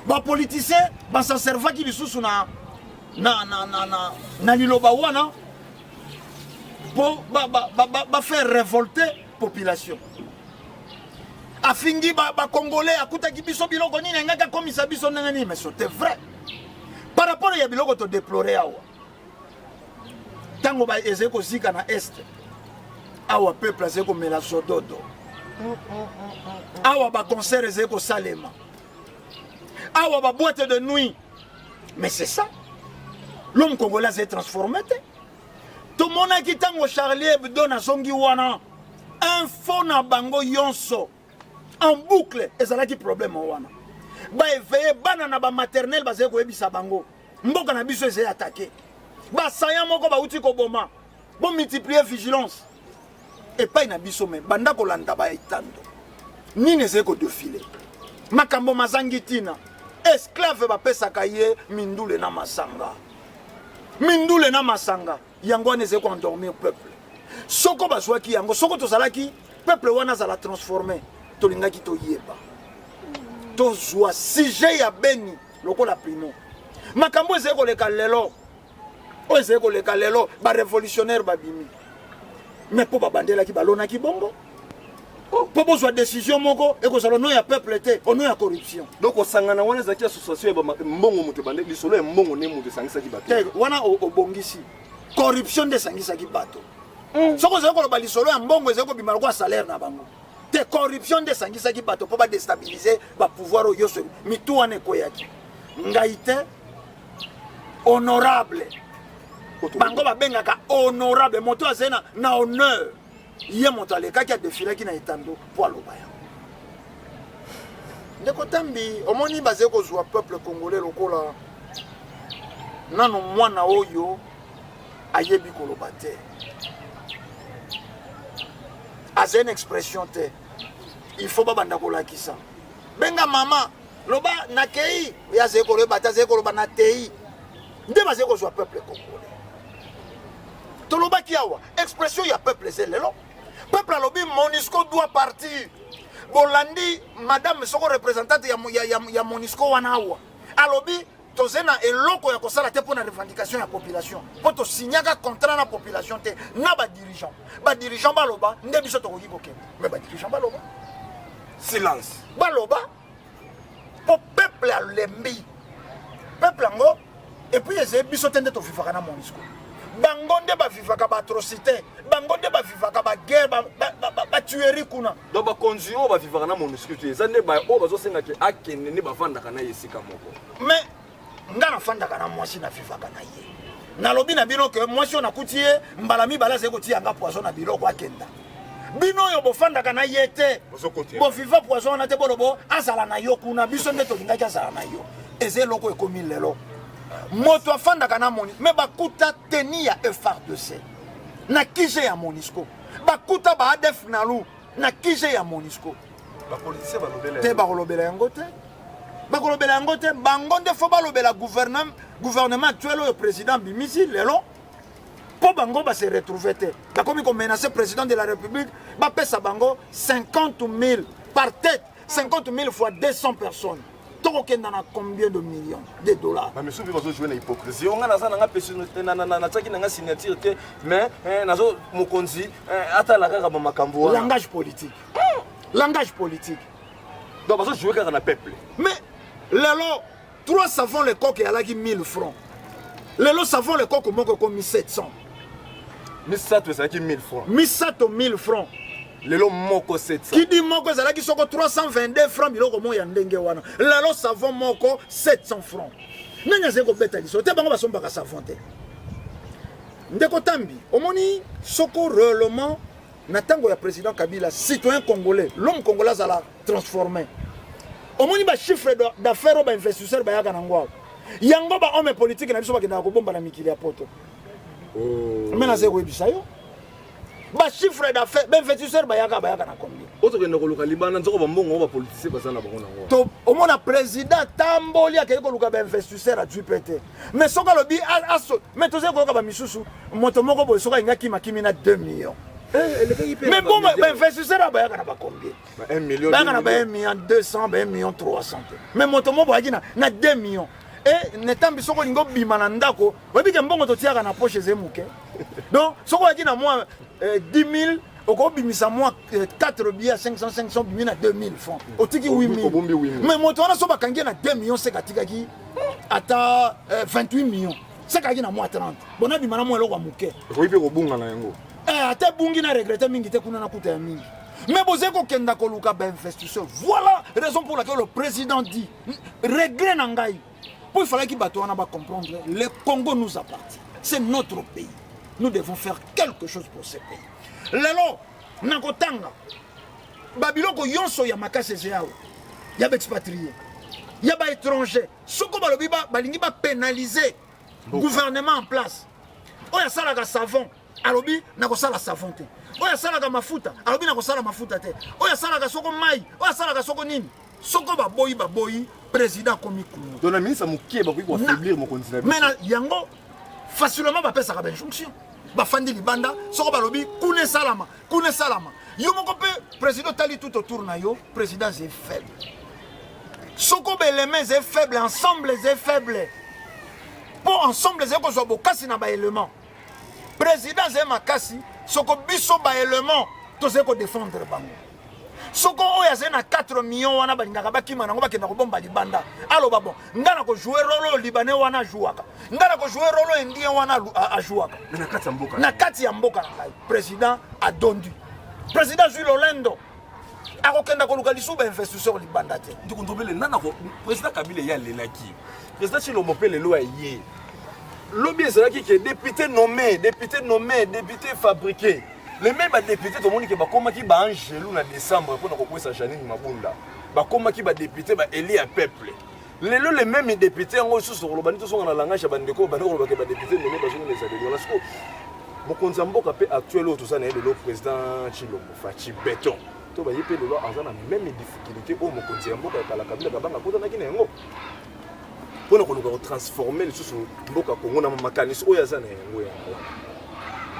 Bapoliticien basaservaki lisusu na, na, na, na, na, na liloba wana mpo bafaire ba, ba, ba révolter population. Afingi bacongolais ba akutaki biso biloko nini angaki akomisa biso ndenge nini. Mais c'était vrai par rapport ya biloko todeplore awa ntango ezali kozika na est awa, peuple azali komela zododo awa, baconcert ezali kosalema awa, baboîte de nuit. Mais c'est ça, l'homme congolais azali transformé te. Tomonaki ntango Charlie Hebdo nazongi wana, info na bango nyonso en boucle ezalaki problème wana. Baéveille bana na bamaternelle, bazali koyebisa bango mboka na biso ezali attaqué, basaya moko bauti koboma, bomultiplier vigilance epai na biso. Me banda kolanda baetando nini ezali kodefile makambo mazangi ntina. Esclave bapesaka ye mindule na masanga, mindule na masanga, yango wana ezali koendormir peuple. Soko bazwaki yango, soko tozalaki peuple wana azala transformé, tolingaki toyeba tozwa sujet ya Beni lokola primo. Makambo ezali koleka lelo, oyo ezali koleka lelo, ba révolutionnaire babimi. Mais mpo babandelaki balonaki bongo mpo bozwa décision moko ekozala no ya peuple te ono ya corruption. Donc kosangana wana ezalaki association ya mbongo, moto ebande lisolo ya mbongo nde moto esangisaki bato te. Wana obongisi corruption nde esangisaki bato. Soki ozali koloba lisolo ya mbongo, ezali kobima lokola salaire na bango te. Corruption nde esangisaki bato mpo badestabilize bapouvoir oyo nyonso mitu wana ekweyaki. Ngai te, honorable, bango babengaka honorable moto azali na honneur. Ye moto alekaki, adefilaki na etando mpo aloba yango. Ndeko Tambi, omoni bazali kozwa peuple congolais lokola nano mwana oyo ayebi koloba te, azali na expression te. Il faut babanda kolakisa. Benga mama, loba nakei, ye azali koloba te, azali koloba na tei. Nde bazali kozwa peuple congolais. Tolobaki awa expression ya peuple eze lelo. Peuple alobi MONUSCO doit partir. Bolandi madame soko représentante ya MONUSCO wana awa alobi toze na eloko ya kosala te mpo na revendication ya population, mpo tosignaka contrat na population te na badirigeant. Badirigeant baloba nde biso tokoki kokende, mais badirigeant baloba silence. Baloba mpo peuple alembi peuple yango. Et puis ezali biso te nde tovivaka na MONUSCO, bango nde bavivaka baatrocité, bango nde bavivaka baguerre, batuerie kuna. Donc bakonzi oyo bavivaka na MONUSCO te, eza nde oyo bazosengaki akende nde bavandaka na ye esika moko. Mais nga nafandaka na mwasi, navivaka na ye. Nalobi na bino ke mwasi oyo nakuti ye mbala mibale azali kotia nga poison na biloko, akenda. Bino oyo bofandaka na ye te, boviva poison wana te, bolobo azala na yo kuna. Biso nde tolingaki azala na yo. Eza eloko ekomi lelo, moto afandaka na moni me bakuta teni ya FARDC na kije ya MONUSCO, bakuta ba ADF nalu na kije ya MONUSCO. Te, bakolobela yango te, bakolobela yango te. Bango nde fo balobela gouvernement actuel oyo président bimisi lelo, mpo bango base retrouve te. Bakomi komenace président de la République, bapesa bango 50 000 par tête, 50 000 fois 200 personnes, tokokenda na combien de millions de dollars? Bamisusu mpe bazojouer na hypocrisie. Nga naza nanga pesi, natiaki nanga signature te, mais nazo mokonzi atala kaka bamakambo wana. Langage politique, langage politique. Donc bazojouer kaka na peuple. Mais lelo 3 savon le coq eyalaki 1000 francs, lelo savon le coq moko ekomi 700. Misato ezalaki 1000 francs. Misato 1000 francs. Lelo moko 700. Kidi moko ezalaki soko 322 francs, biloko moko ya ndenge wana. Lelo savon moko 700 francs. Nani azali kobeta liso te? Bango basombaka savon te. Ndeko Tambi, omoni soko réellement na ntango ya président Kabila, citoyen congolais, l'homme congolais azala transformé. Omoni bachiffre d'affaires oyo bainvestisseur bayaka nango awa, yango bahomme politique na biso bakendaka kobomba na mikili ya poto. Me nazali koyebisa yo, bachiffre d'affaires bainvestisseur bayaka na combien? Oyo tokende koluka libanda nzoko bambongo oyo bapoliticien baza na bango nango. To omona président tamboli, akei koluka bainvestisseur, azwi mpe te. Mais soki alobi aso, mais tozali koyoka bamisusu, moto moko boye soki alingi akima, kimi na 2 millions. Mais bon, bainvestisseur oyo bayaka na bacombien? Bayaka na ba 1 million 200, ba 1 million 300 te. Mais moto moko ayaki na 2 millions. E netambi, soki olingi obima na ndako, oyebi ke mbongo totiaka na poche eze moke. Donc soki oyaki na mwa 10 000, okobimisa mwa 4 billets ya 500 500, bimi na 2000 francs, otiki 8000. Mais moto wana so bakangi ye na 2 millions, seka atikaki ata 28 millions, seka ayaki na mwa 30. Bona bima na mwa eloko ya moke. Okoki mpe kobunga na yango. Ata ebungi, na regrete mingi te, kuna nakuta ya mingi. Mais bozali kokenda koluka bainvestisseur. Voilà raison pour laquelle le président dit regret na ngai, mpo ifalaki bato wana bacomprendre: le Congo nous appartient, c'est notre pays, nous devons faire quelque chose pour ce pays. Lelo nakotanga babiloko nyonso ya makasi eza awa ya baexpatrie, ya baétranger. Soko balobi balingi bapénaliser gouvernement en place, oyo asalaka savon alobi nakosala savon te, oyo asalaka mafuta alobi nakosala mafuta te, oyo asalaka soko mai, oyo asalaka soko nini, soko baboyi, baboyi, président akomi kuna. Donc na ministre moke bakoki koaffaiblir mokonzi na biso. Mais na yango facilement bapesaka bainjonction, bafandi libanda, soko balobi kuna esalama, kuna esalama. Yo moko mpe président otali tout autour na yo, président eza faible, soko beleme eza faible, ensemble eza faible. Mpo ensemble ezali kozwa bokasi na baelement. Président azali makasi soko biso baelement tozali kodefendre bango. Soko oyo azali na 4 millions wana balingaka bakima nango bakenda kobomba libanda, aloba bon, nga na kojouer role oyo libanais wana ajouaka, nga na kojouer role oyo indien wana ajouaka na kati ya mboka, na kati ya mboka na ngai. Président adondi, président azwi lolendo, akokenda koluka lisusu bainvestisseur libanda te. Ndeko Ndombele, nana ko président Kabila ye alelaki, président Tshilombo mpe lelo aye, lobi ezalaki ke député nommé, député nommé, député fabriqué. Les mêmes badéputé tomoni ke bakomaki baangelu na décembre mpona kokwesa Janine Mabunda, bakomaki badéputé baeli ya peuple. Lelo les mêmes député yango lisusu koloba nini? Tozonga na langage ya bandeko banda koloba ke badéputé nommé bazongi na ezaleli wana. Siko mokonzi ya mboka mpe actuel oyo toza na ye lelo, président Tshilombo Fatshi Béton, to baye mpe lelo aza na même difficulté oyo mokonzi ya mboka ya kala Kabila Kabanga akutanaki na yango mpona koluka kotransforme lisusu mboka Kongo na makanisi oyo aza na yango ya malamu.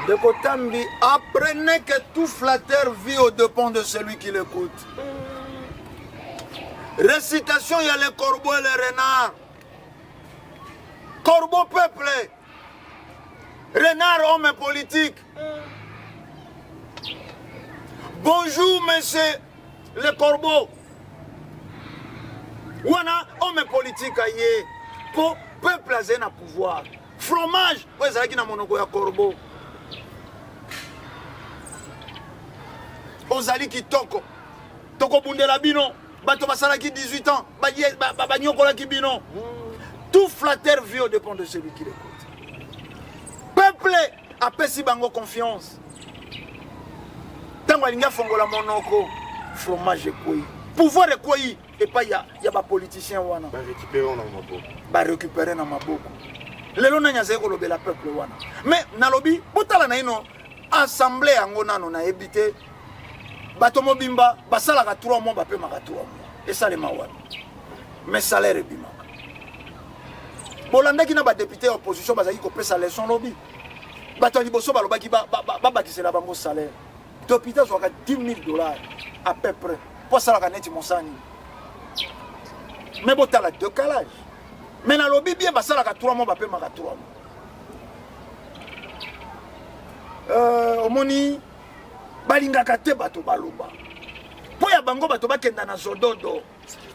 Ndeko Tambi, apprenez que tout flatteur vit aux dépens de celui qui l'écoute. Récitation, il y a les corbeaux et les renards. Corbeau peuple, renard homme politique. Bonjour monsieur le corbeau. Wana homme politique aye po peuple azali na pouvoir. Fromage oyo ezalaki na monoko ya corbeau. Ozali kitoko, tokobundela bino. Bato basalaki 18 ans, banyokolaki bino. Tout flatteur vit au dépend de celui qui l'écoute. Peuple apesi bango confiance. Ntango alingi afongola monoko, fromage ekwei, pouvoir ekwei epai ya, ya bapoliticien wana, barécupere na maboko, barécupere na maboko. Lelo nani azali kolobela peuple wana? Mais nalobi botala naino assemblée yango nano nayebi te. Bato mobimba basalaka 3 mois, bapemaka 3 mois, esalema wapi? Mais salaire ebimaka. Bolandaki na badepute ya opposition bazalaki kopesa leçon lobi. Bato ya liboso balobaki babakisela bango salaire. Député azwaka 10 000 dollars à peu près mpo asalaka neti mosani. Mais botala décalage. Mais nalobi bien, basalaka 3 mois, bapemaka 3 mois. Omoni balingaka te bato baloba mpo ya bango. Bato bakenda na zododo,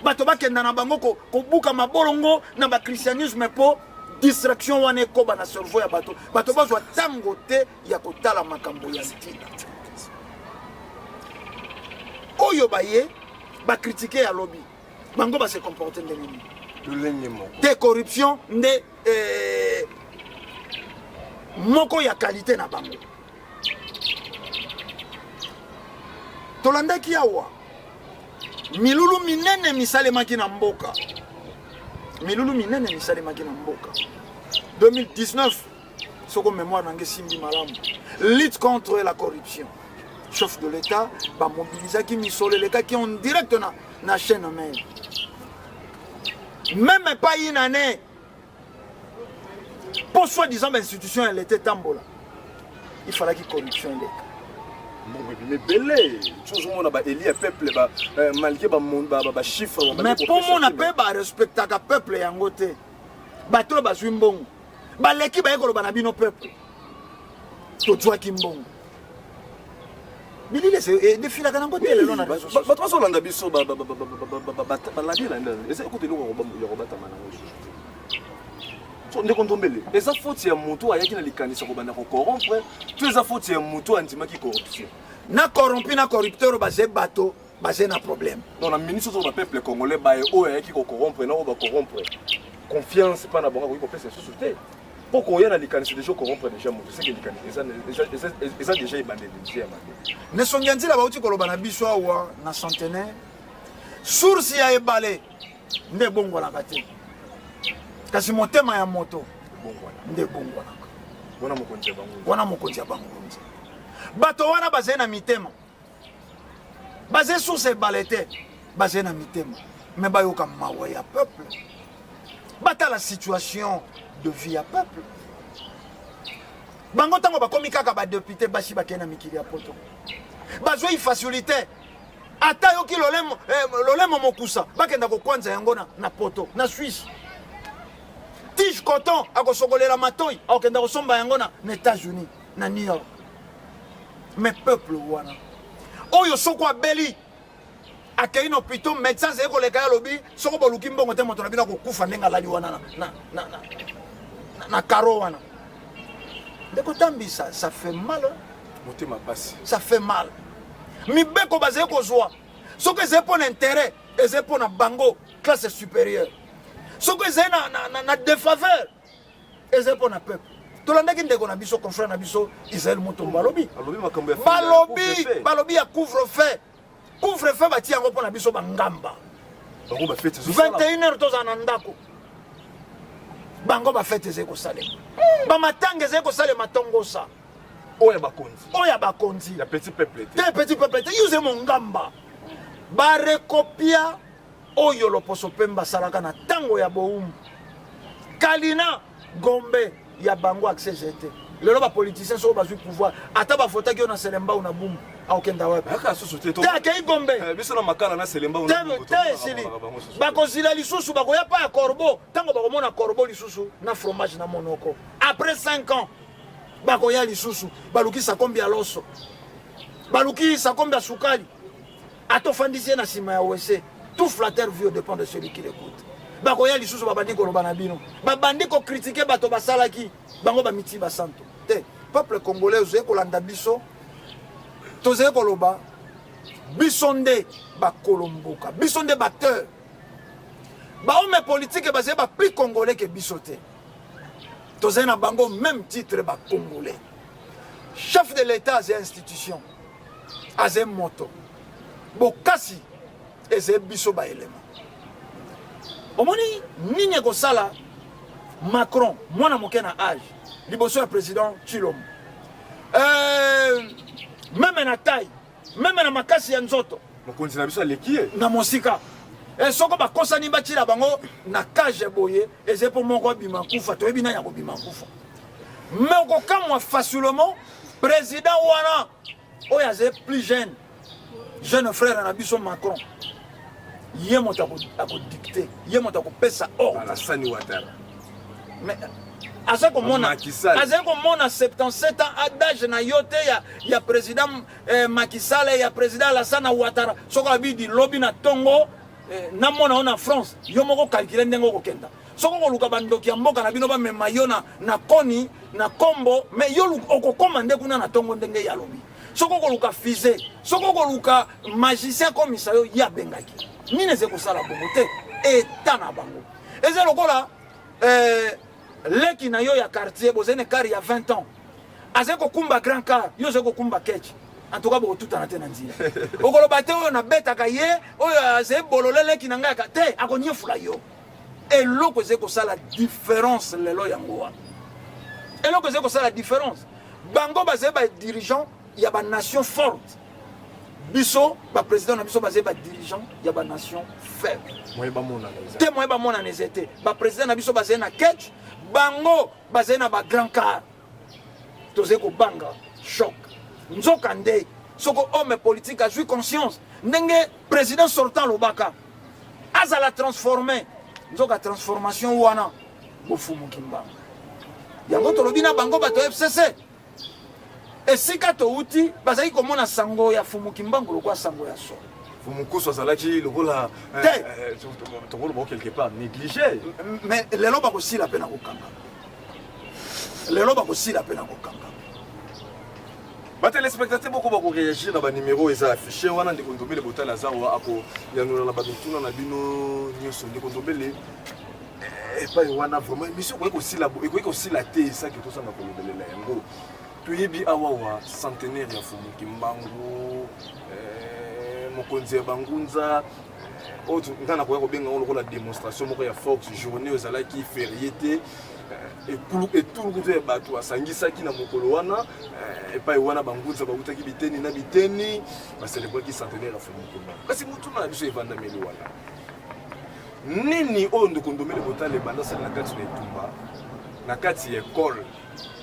bato bakenda na bango kobuka mabolongo na bachristianisme mpo distraction wana ekoba na cerveau ya bato. Bato bazwa ntango te ya kotala makambo ya ntina oyo baye bakritike ya lobi. Bango base comporte ndenge nini? Lolenge moko te, corruption nde moko ya qualité na bango. Tolandaki awa milulu minene misalemaki na mboka, milulu minene misalemaki na mboka 2019, soko mémoire nange esimbi malamu, lutte contre la corruption. Chef de l'État bamobilizaki misolo elekaki en direct na chaîne mère. Même pas une année mpo soi-disant bainstitution ya leta etambola, il fallaki corruption eleka. Mbongo ebimi ebele, tozomona baeli ya peuple malgré bachiffre. Mais mpo mona mpe barespectaka peuple yango te. Bato oyo bazwi mbongo baleki baye koloba na bino peuple tozwaki mbongo. Bilili edefilaka nango te lelo na bato bazolanda biso, balandi eza ekuta eloko ya kobatama nango lisusu te. Ndeko Ndombele, eza faute ya moto ayaki na likanisi kobanda kocorrompre to eza faute ya moto andimaki corruption? Na corrompu na corrupteur baze bato baze na problème. Non, na ministre oyo bapeuple congolais baye oyo ayaki kocorrompre na oyo bacorrompre, confiance mpa na bango akoki kopesa lisusu te, mpo koya na likanisi déjà corrompre déjà moto, seke likanisi eza déjà ebandeli déjà ya mabe. Nesongi ya nzela bauti koloba na biso awa na centenaire, source ya ebale nde ebongwanaka te, kasi motema ya moto nde ebongwanaka. Wana mokonzi ya bango, wana mokonzi ya bangunzi. Bato wana bazali na mitema, bazali source ebale te, bazali na mitema, me bayoka mawa ya peuple, batala situation de vie ya peuple. Bango ntango bakomi kaka badepute, basi bakei na mikili ya poto, bazwi facilité, ata yoki lolemo, lolemo mokusa, bakenda kokwanza yango na poto, na Suisse. Tige coton akosokolela matoi, akokenda kosomba yango na États-Unis, na New York. Mais peuple wana oyo soko abeli akei na hôpital, médecin azali koleka ye alobi soko boluki mbongo te moto na bino akokufa ndenge alali wana na, na, na, na, na karo wana. Ndeko Tambi, ça, ça fait mal. Motema pasi. Ça fait mal. Mibeko bazali kozwa soki ezali mpo na intérêt, ezali mpo na bango classe supérieure. Soki ezali na, na, na, na défaveur, ezali mpo na peuple. Tolandaki ndeko na biso, confrère na biso Israël Mutombo alobi. Alobi makambo ya balobi, balobi ya couvre-feu. Couvre-feu batie yango mpo na biso bangamba. Bango ba fête ezosala. 21 heures tozala na ndako. Bango ba fête ezali kosalema. Ba matanga ezali kosalema tongosa. Oyo ya bakonzi. Oyo ya bakonzi. Ya petit peuple te. Te petit peuple te. Yuze mongamba. Ba rekopia oyo loposo pemba asalaka na tango ya bowumbu. Kalina Gombe ya bango accès te. Lelo ba politiciens soko bazwi pouvoir, ata ba votaki yo na Selembao na Bumbu, akokenda wapi? Aka susu te. Te akei Gombe. Eh, biso na Makala na Selembao na Bumbu. Te esili. Bakozila lisusu bakoya pa ya corbeau, tango bakomona corbeau lisusu na fromage na monoko. Après 5 ans bakoya lisusu baluki sakombi ya loso, baluki sakombi ya sukali, ata ofandisi ye na nsima ya wese. Tout flatteur vit au dépend de celui qui l'écoute. Bakoya lisusu babandi koloba na bino, babandi kokritike bato basalaki bango bamiti basanto te. Peuple congolais ozali kolanda biso, tozali koloba biso nde bakolo mboka, biso nde baacteur. Bahomme politique bazali ba plus congolais que biso te. Tozali na bango même titre ba congolais. Chef de l'État azali institution, azali moto. Bokasi ezali biso ba élément. Omoni nini ekosala Macron mwana moke na âge liboso ya président Tshilombo. Même na taille, même na makasi ya nzoto. Mokonzi na biso aleki ye. Na mosika. Soko bakosani batila bango na cage boye, ezali po moko abima kufa, toyebi nani akobima kufa. Mais okokamwa facilement président wana oyo azali plus jeune, jeune frère na biso Macron, ye moto akodicte, ye moto akopesa ordre. Alassane Ouattara. Mais aza komona, Macky Sall. azali komona 77 ans d'âge na yo te ya président Macky Sall, ya président Alassane Ouattara. Soko abidi lobi na tongo, namona yo na France, yo moko calculer ndenge okokenda. Soko koluka bandoki ya mboka na bino bamema yo na koni, na kombo, mais yo okokoma nde kuna na tongo ndenge ya lobi. Soko koluka fusée, soko koluka magicien comme ça yo ya bengaki. Nini eze kosala bongo te? Eta na bango. Eze lokola leki na yo ya quartier, bozali na car ya 20 ans. Azali kokumba grand car, yo ozali kokumba ketch. En tout cas, bokotutana te na nzela. Okoloba te oyo nabetaka ye, oyo azali bolole leki na ngai te, akonyefula yo. Eloko ezali kosala différence lelo yango wana. Eloko ezali kosala différence. Bango bazali ba dirigeant ya ba nation forte. Biso ba président na biso bazali ba dirigeant ya ba nation faible. Moye bamonana eza. Te moye bamonana eza te. Ba président na biso bazali na ketch, bango bazali na ba grand car. Tozali kobanga choc. Nzoka nde soko homme politique azwi conscience ndenge président sortant lobaka azala transformé, nzoka transformation wana bofumuki mbango. Yango tolobi na bango bato ya FCC esika touti bazali komona sango ya fumuki mbango lokola sango ya solo. Fumukusu azalaki lokola, Te. tokoloba quelque part négligé. Mais lelo bakosila pe na kokanga. Lelo bakosila pe na kokanga. Ba téléspectateurs boko bako réagir na ba numéro eza affiché wana ndeko Ndombele Botala aza wa ako yanola na ba mituna na bino nyonso. Ndeko Ndombele, epai wana vraiment émission ekoki kosila bo, ekoki kosila te esaki tozanga kolobelela yango. Toyebi awa wa centenaire ya Fumu Kimbangu, mokonzi ya Bangunza, oyo nga nakoya kobenga yango lokola démonstration moko ya force, journée oyo ezalaki férié te. Etuluku to ya bato asangisaki na mokolo wana, epai wana bangunza bautaki biteni na biteni, baselebraki centenaire ya Fumu Kimbangu. Kasi motuna na biso evandameli wana nini oyo ndeko Ndombele Botala ebanda asali na kati na etumba, na kati ya ekole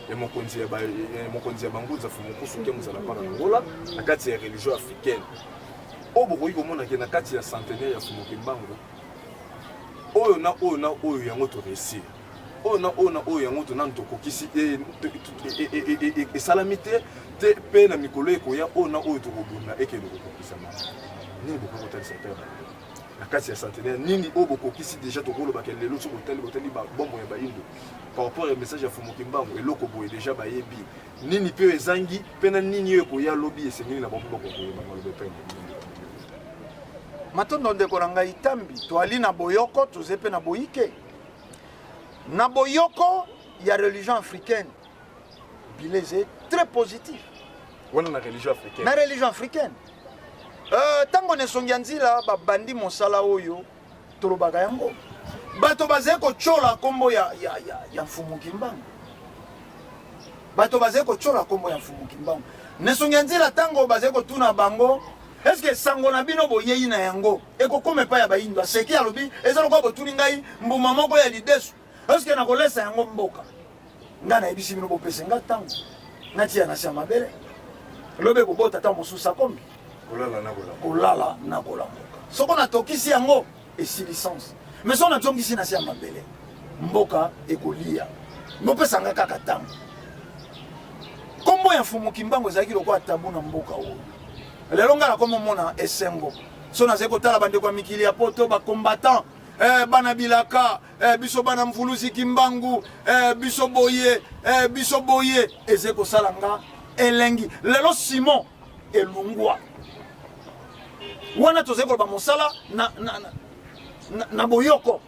ya mokonzi ya ba, ya mokonzi ya bangunza Fumu Kusu Nkem Nzala Mpaka na Angola, na kati ya religion africaine oyo bokoki komona ke na kati ya centenaire ya Fumu Kimbangu oyo na oyo na oyo yango to réussir. Oyo na oyo na oyo yango to nanu tokokisi esalami te te mpe na mikolo ekoya oyo na oyo tokobunda ekende kokokisama. Nini bokoki kotalisa epai ya bato na kati ya centenaire? Nini oyo bokokisi deja? Tokoloba ke lelo soki botali botali bombo ya bayindo par rapport ya message ya Fumu Kimbangu, eloko boye deja bayebi nini mpe oyo ezangi mpe na nini oyo ekoya lobi esengeli na bango mpe bakoka koyeba maloba epai na bino. Matondo ndeko na ngai Tambi, toali na boyoko, toze mpe na boyike. Na boyoko ya religion africaine, bilan eza très positif. Wana na religion africaine. Na religion africaine. Euh, tango na esongi ya nzila babandi mosala oyo tolobaka yango bato bazali kotyola nkombo ya, ya, ya, ya mfumu kimbangu bato bazali kotyola nkombo ya mfumu kimbangu na esongi ya nzila ntango bazali kotuna bango eske sango na bino boyei na yango ekokoma epai ya bayindo aseki alobi eza lokola botuni ngai mbuma moko ya lidesu eske nakolesa yango mboka ngai nayebisi bino bopesa nga ntango natia na se ya mabele lobi ekobota ntango mosusu akombi kolala na kolamuka soko natokisi yango esili sens mais soko nazongisi na se ya mabele mboka ekolia bopesa nga kaka ntango nkombo ya mfumu kimbangu ezalaki lokola tabu na mboka oyo lelo ngai nakomomona esengo so nazali kotala bandeko ya mikili ya poto bacombattant eh, bana bilaka eh, biso bana mvuluzi kimbangu eh, biso boye eh, biso boye ezali kosala nga elengi lelo simon elungwa wana tozali koloba mosala na, na, na, na, na boyoko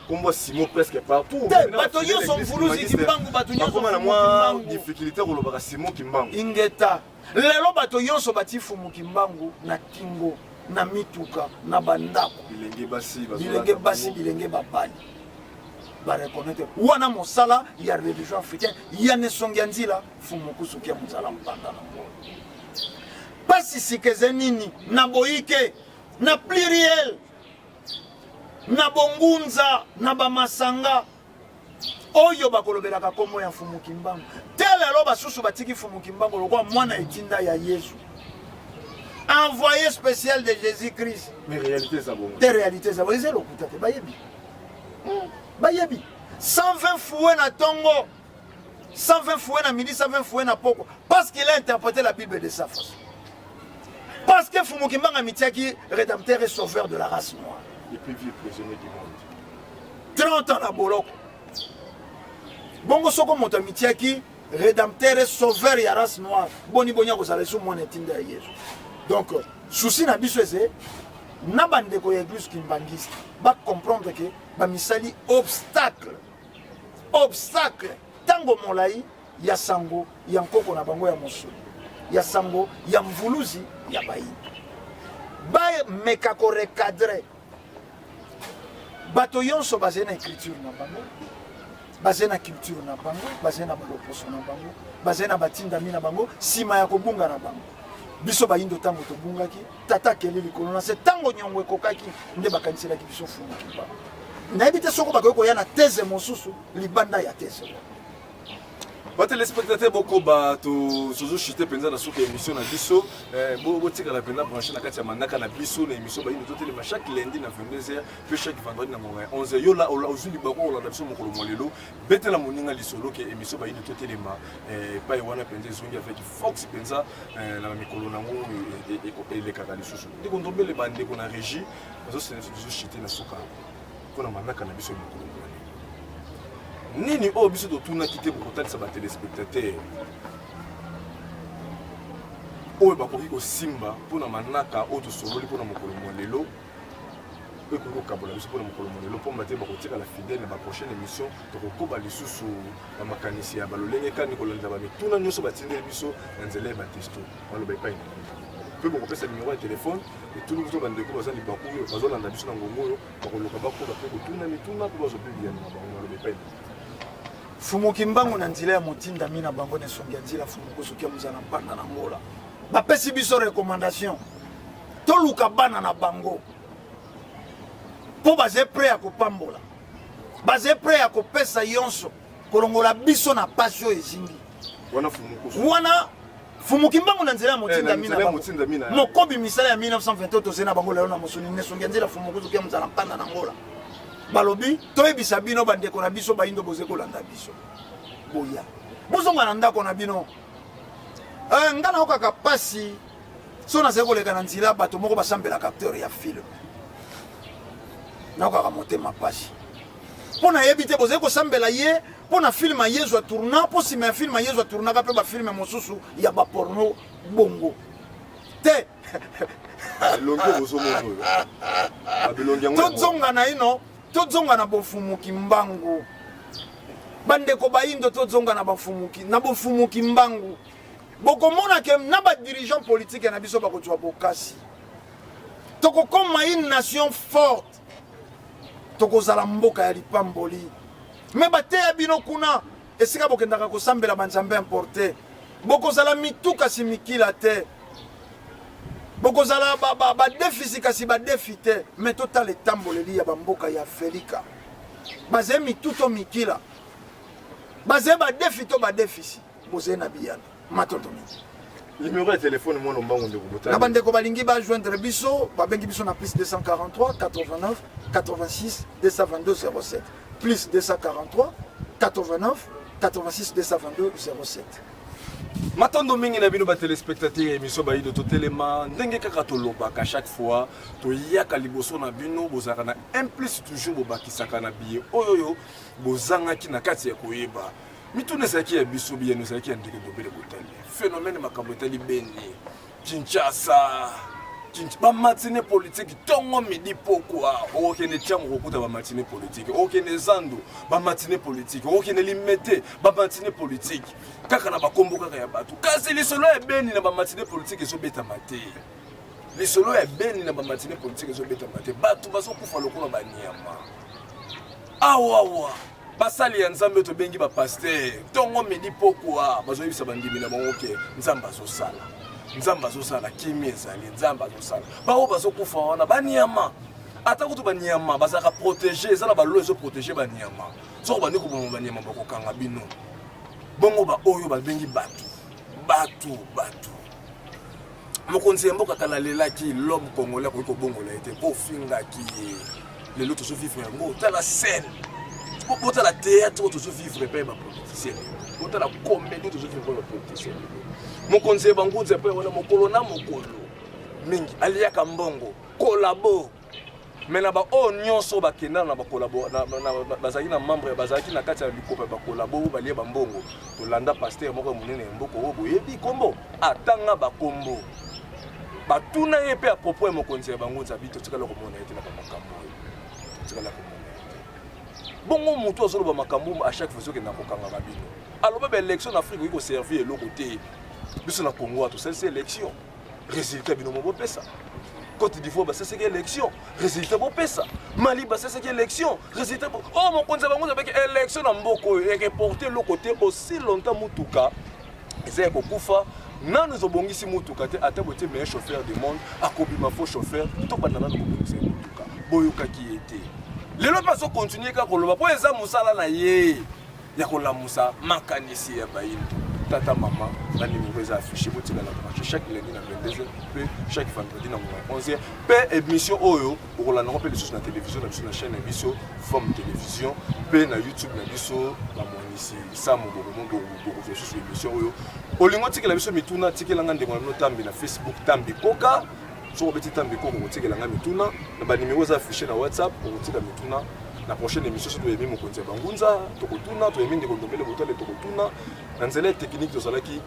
kombo Simon presque partout. Te bato nyonso mvuluzi kimbangu bato nyonso na mwa difficulté kolobaka Simon Kimbangu. Ingeta. Lelo bato nyonso bati fumu Kimbangu na kingo na mituka na bandako. Bilenge basi bilenge basi bilenge babali bareconnaitre wana mosala ya religion africaine ya nesongi ya nzila fumu kusuki ya mozala mpanda na ngolo pasi sika eza nini na boyike na pluriel na bongunza na bamasanga oyo bakolobelaka nkombo ya mfumu kimbangu te lelo basusu batiki mfumu kimbangu lokola mwana etinda ya yesu envoyé spécial de jésus christ mais réalité eza bongo te réalité eza bongo eza lokuta te bayebi hmm, bayebi 120 fouet na ntongo 120 fouet na midi 120 fouet na poko parce qu'il a interprété la bible de sa façon parce que Fumu Kimbanga amitiaki rédempteur et sauveur de la race noire le plus vieux prisonnier du monde 30 ans na boloko bongo soko moto amitiaki rédempteur et sauveur ya race noire boni boni akozala esu mwana etinda ya yesu donc souci na biso eze na bandeko ya église kimbangiste bacomprendre ke bamisali obstacle obstacle ntango molai ya sango ya nkoko na bango ya mosuni ya sango ya mvuluzi ya bayindo bameka korecadre bato yonso bazali na écriture na bango bazali na culture na bango bazali na baloposo na bango bazali na batindami na bango nsima ya kobunga na bango biso bayindo ntango tobungaki tata akeli likolo na se ntango nyongo ekokaki nde bakaniselaki biso fumu kimbangu nayebi te soko bakoki koya na teze mosusu libanda ya teze wana batelespectateur bokoba tozochute mpenza na suka émission na biso eh, botikala mpenza branche na kati ya manaka na biso na émission bayini totelema chaque lundi na 22h mpe chaque vendredi na ngonga ya 11h yo ozwi libaku olanda biso mokolo mwa lelo betela moninga lisolo ke émission bayini totelema eh, epai wana mpenza ezongi avec fox mpenza eh, na mikolo na yango elekaka lisusu ndeko ndombele bandeko na régie bazochute na suka mpo na manaka na biso ya mokolo mwa lelo nini oyo biso totunaki te bokotalisa batelespectateur oyo bakoki kosimba mpo na manaka oyo tosololi mpo na mokolo mwa lelo oyo ekoki kokabola biso mpo na mokolo mwa lelo mpomba te bakotikala fidèle na baprochaine émission tokokoba lisusu na makanisi ya balolenge kani kolandela bamituna nyonso batindeli biso na nzela ya batesto maloba epai na bino mpe bokopesa nimero ya telefone etuni biso bandeko baza libaku oyo bazolanda biso na ngongo oyo bakoluka bakoba mpe kotuna mituna mpe bazwa mpe biyano na bango maloba epai na Fumu Kimbangu na nzela ya motindami na bango na esongi ya nzela Fumu Kusukia Muzala Mpanda na Ngola bapesi biso recommandation toluka bana na bango mpo baza prêt ya kopambola baza prêt ya kopesa yonso kolongola biso na pasi oyo ezingi wana Fumu Kusu wana Fumu Kimbangu na nzela ya motindami eh, na bango mokobi misala ya 1921 tozali na bango lelo na mosuni nesongi ya nzela Fumu Kusu kia Muzala Mpanda na Ngola. Balobi toyebisa bino bandeko na biso bayindo boze kolanda biso, boya bozonga na ndako na bino. Eh, nga naokaka pasi so nazali koleka na nzela, bato moko basambelaka acteur ya film, naokaka motema pasi mpo nayebi te bozali kosambela ye mpo na film ya Yezu atourna, mpo nsima ya film ya Yezu atournaka mpe bafilme mosusu ya baporno bongo te. Elongi bozomona oyo babilongi yango. Tozonga na ino, tozonga na bofumuki mbangu, bandeko bayindo, tozonga na bafumuki na bofumuki mbangu. Bokomona ke na badirigeant politique na biso bakozwa bokasi, tokokoma une nation forte, tokozala mboka ya lipamboli. Me bateya bino kuna esika bokendaka kosambela banzambe importe, bokozala mitu kasi mikila te, bokozala badefisi kasi badefi te. Me totala etamboleli ya bamboka ya Afelika, bazali mitu to mikila, bazali badefi to badefisi. Bozali na biyano. Matondo mingi. Numero ya telefone, mwana mbangu, ndeko Botali. Na bandeko balingi bajoindre biso, babengi biso na plus 243 89 86 222 07, plus 243 89 86 222 07. Matondo mingi na bino batelespectateur ya émission Bayindo Totelema. Ndenge kaka tolobaka chaque fois toyaka liboso na bino, bozalaka na un plus, toujours bobakisaka na biye oyo bozangaki na kati ya koyeba. Mituna ezalaki ya biso, biyano ezalaki ya ndeko Ndombele Botali. Phénomène makambo etali Beni, Kinshasa, bamatine politike ntongo, midi, pokwa. Okokende Tiango, okokuta bamatine politike. Okokende Zando, bamatine politike. Okokende Limete, bamatine politike, kaka na bakombo kaka ya bato. Kasi lisolo ya Beni na bamatine politike ezobetama te. Lisolo ya Beni na bamatine politike ezobetama te. Bato bazokufa lokola banyama awawa. Basali ya Nzambe tobengi bapaster, ntongo, midi, pokwa, bazoyebisa bandimi na bango ke Nzambe azosala, Nzambe azosala, kimi ezali, Nzambe azosala. Baoyo bazokufa wana banyama, ata kutu banyama bazalaka protege, eza na baloi ezoprotege banyama. Soko bandi koboma banyama, bakokanga bino. Bongo baoyo babengi bato, bato, bato. Mokonzi ya mboka kala alelaki l'homme congolais akoki kobongola ye te mpo ofingaki ye. Lelo tozovivre yango. Tala scène, botala théâtre oyo tozovivre epai ya bapoliticien lelo, botala comédie tozovivre epai ya bapoliticien lelo. Mokonzi ya bangunza epai wana, mokolo na mokolo mingi aliaka mbongo kolabo. Me na baoyo nyonso bakenda na bakolabo, bazalaki na membre, bazalaki na kati ya likopa ya bakolabo oyo balie bambongo. Tolanda paster moko ya monene ya mboka oyo boyebi kombo, atanga bakombo, batuna ye mpe à propos ya mokonzi ya bango nzabi, totikala komona ye te na bamakambo oyo, totikala komona ye te. Bongo motu azoloba makambo à chaque fois, ezokenda kokangaka bino. Aloba baélection na Afrique okoki koservir eloko te. Biso na Congo tosalisi élection, résultat bino mo bopesa. Côte d'Ivoire baseseki élection, résultat bopesa. Mali baseseki élection, résultat. Oh, mokonzi ya bango azabaki élection na mboka oyo ereporte eloko te aussi longtemps mutuka eza ya kokufa. Nanu ezobongisi mutuka te, ata botie meilleur chauffeur du monde, akobima faux chauffeur. Tobanda nanu kobongisa mutuka. Boyokaki ye te. Lelo mpe azokontinue kaka koloba mpo eza mosala na ye ya kolamusa makanisi ya bayindo. Tata, mama, banimero eza affiché, botikala branché chaque lundi na 22h mpe chaque vendredi na ngonga ya 11h. Mpe émission oyo bokolanda yango mpe lisusu na télévision na biso, na chaîne na biso Femme Télévision, mpe na YouTube na biso Bamonisi Samu. Bokozwa lisusu émission oyo. Olingo otikela biso mituna, tikelanga ndeko na bino Tambi na Facebook, Tambi Koka. Soki obeti Tambi Koka, okotikela nga mituna na banimero eza affiché na WhatsApp, okotika mituna. Na prochaine émission, soki toyemi mokonzi ya bangunza, tokotuna. Toyemi ndeko Ndombele Botale, tokotuna. Na nzela ya technique tozalaki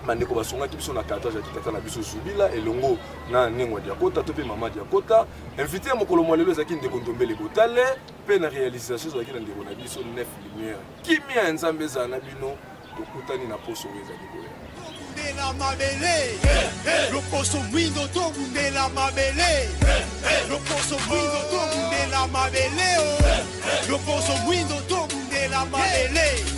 bandeko basungaki biso na cadrage ya tata na biso Zubila elongo na Nengwa Diakota to mpe Mama Diakota. Invité ya mokolo mwa lelo ezalaki ndeko Ndombele Botale, mpe na réalisation ezalaki na ndeko na biso Nef Lumière. Kimia ya Nzambe ezala na bino. Tokutani na poso oyo ezali koya. Tobundela mabele, loposo mwindo, tobundela mabele, loposo mwindo, tobundela mabele, loposo mwindo, tobundela mabele.